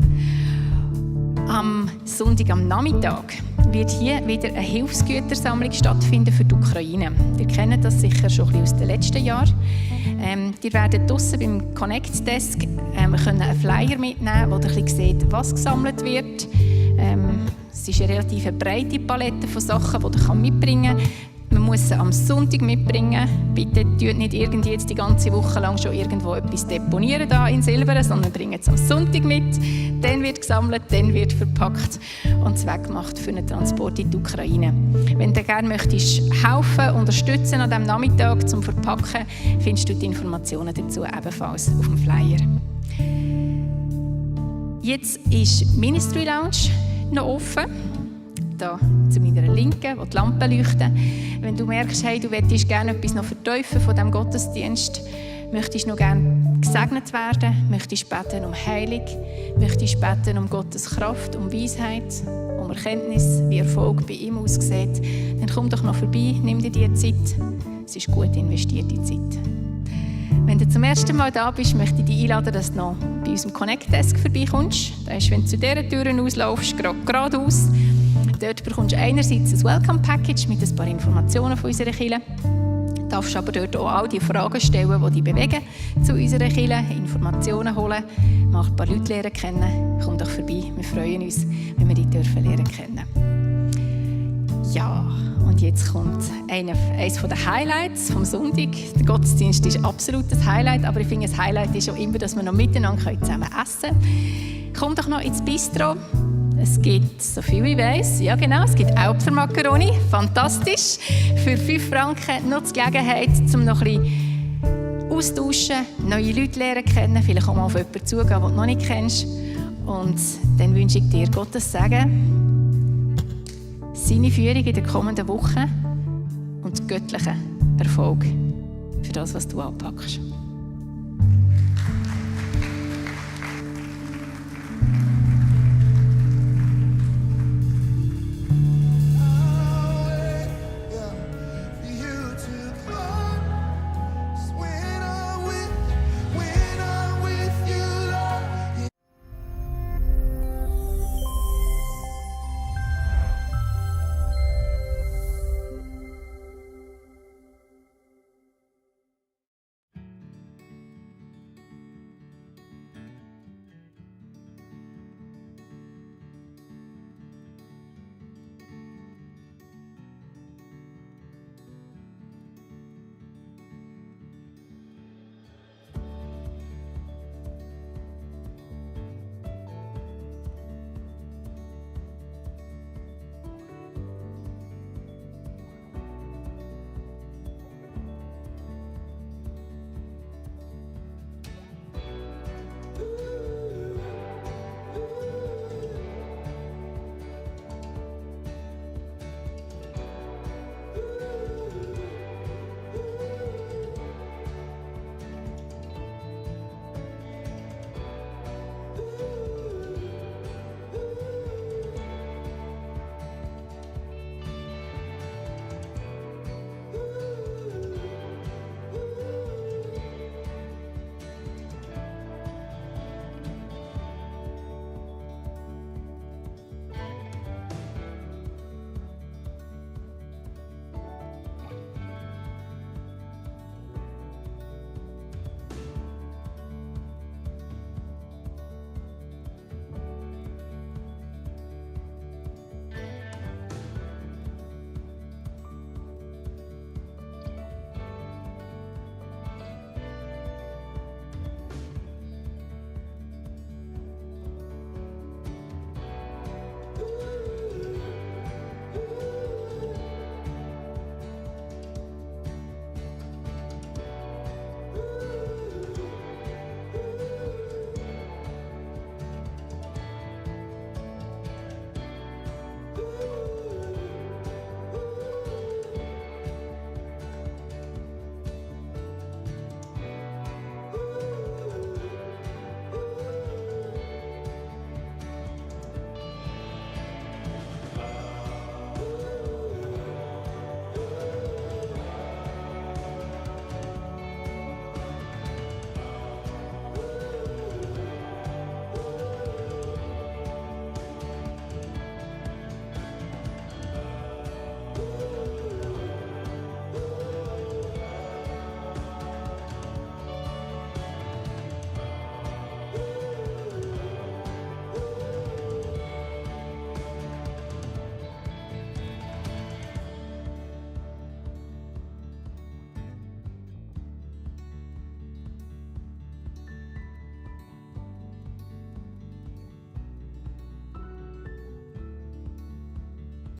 Am Sonntag am Nachmittag wird hier wieder eine Hilfsgütersammlung stattfinden für die Ukraine. Ihr kennt das sicher schon ein bisschen aus den letzten Jahren. Ihr werdet draussen beim Connect Desk einen Flyer mitnehmen, wo ihr ein bisschen seht, was gesammelt wird. Es ist eine relativ breite Palette von Sachen, die ihr mitbringen kann. Man muss sie am Sonntag mitbringen. Bitte tut nicht irgendwie jetzt die ganze Woche lang schon irgendwo etwas deponieren da in Silberen, sondern bringt es am Sonntag mit. Dann wird gesammelt, dann wird verpackt und Zweck gemacht für einen Transport in die Ukraine. Wenn du gerne möchtest helfen, unterstützen an diesem Nachmittag zum Verpacken, findest du die Informationen dazu ebenfalls auf dem Flyer. Jetzt ist Ministry Lounge noch offen. Da zu meiner Linken, wo die Lampen leuchten. Wenn du merkst, hey, du möchtest gerne etwas noch vertiefen von diesem Gottesdienst, möchtest noch gerne gesegnet werden, möchtest beten um Heilung, möchtest beten um Gottes Kraft, um Weisheit, um Erkenntnis, wie Erfolg bei ihm aussieht, dann komm doch noch vorbei, nimm dir die Zeit. Es ist gut investierte Zeit. Wenn du zum ersten Mal da bist, möchte ich dich einladen, dass du noch bei unserem Connect Desk vorbeikommst. Das ist, wenn du zu dieser Tür auslaufst, geradeaus. Dort bekommst du einerseits ein Welcome Package mit ein paar Informationen von unserer Kirche. Du darfst aber dort auch all die Fragen stellen, die dich bewegen zu unserer Kirche, Informationen holen, mal ein paar Leute lernen kennen. Komm doch vorbei, wir freuen uns, wenn wir dich lernen kennen. Ja, und jetzt kommt eines der Highlights vom Sonntag. Der Gottesdienst ist absolut das Highlight, aber ich finde, das Highlight ist auch immer, dass wir noch miteinander zusammen essen können. Komm doch noch ins Bistro. Es gibt, so viel ich weiss, ja genau, es gibt Äpfelmakaroni, fantastisch. Für 5 Franken noch die Gelegenheit, um noch ein bisschen austauschen, neue Leute lernen kennen, vielleicht auch mal auf jemanden zugehen, den du noch nicht kennst. Und dann wünsche ich dir Gottes Segen, seine Führung in der kommenden Woche und göttlichen Erfolg für das, was du anpackst.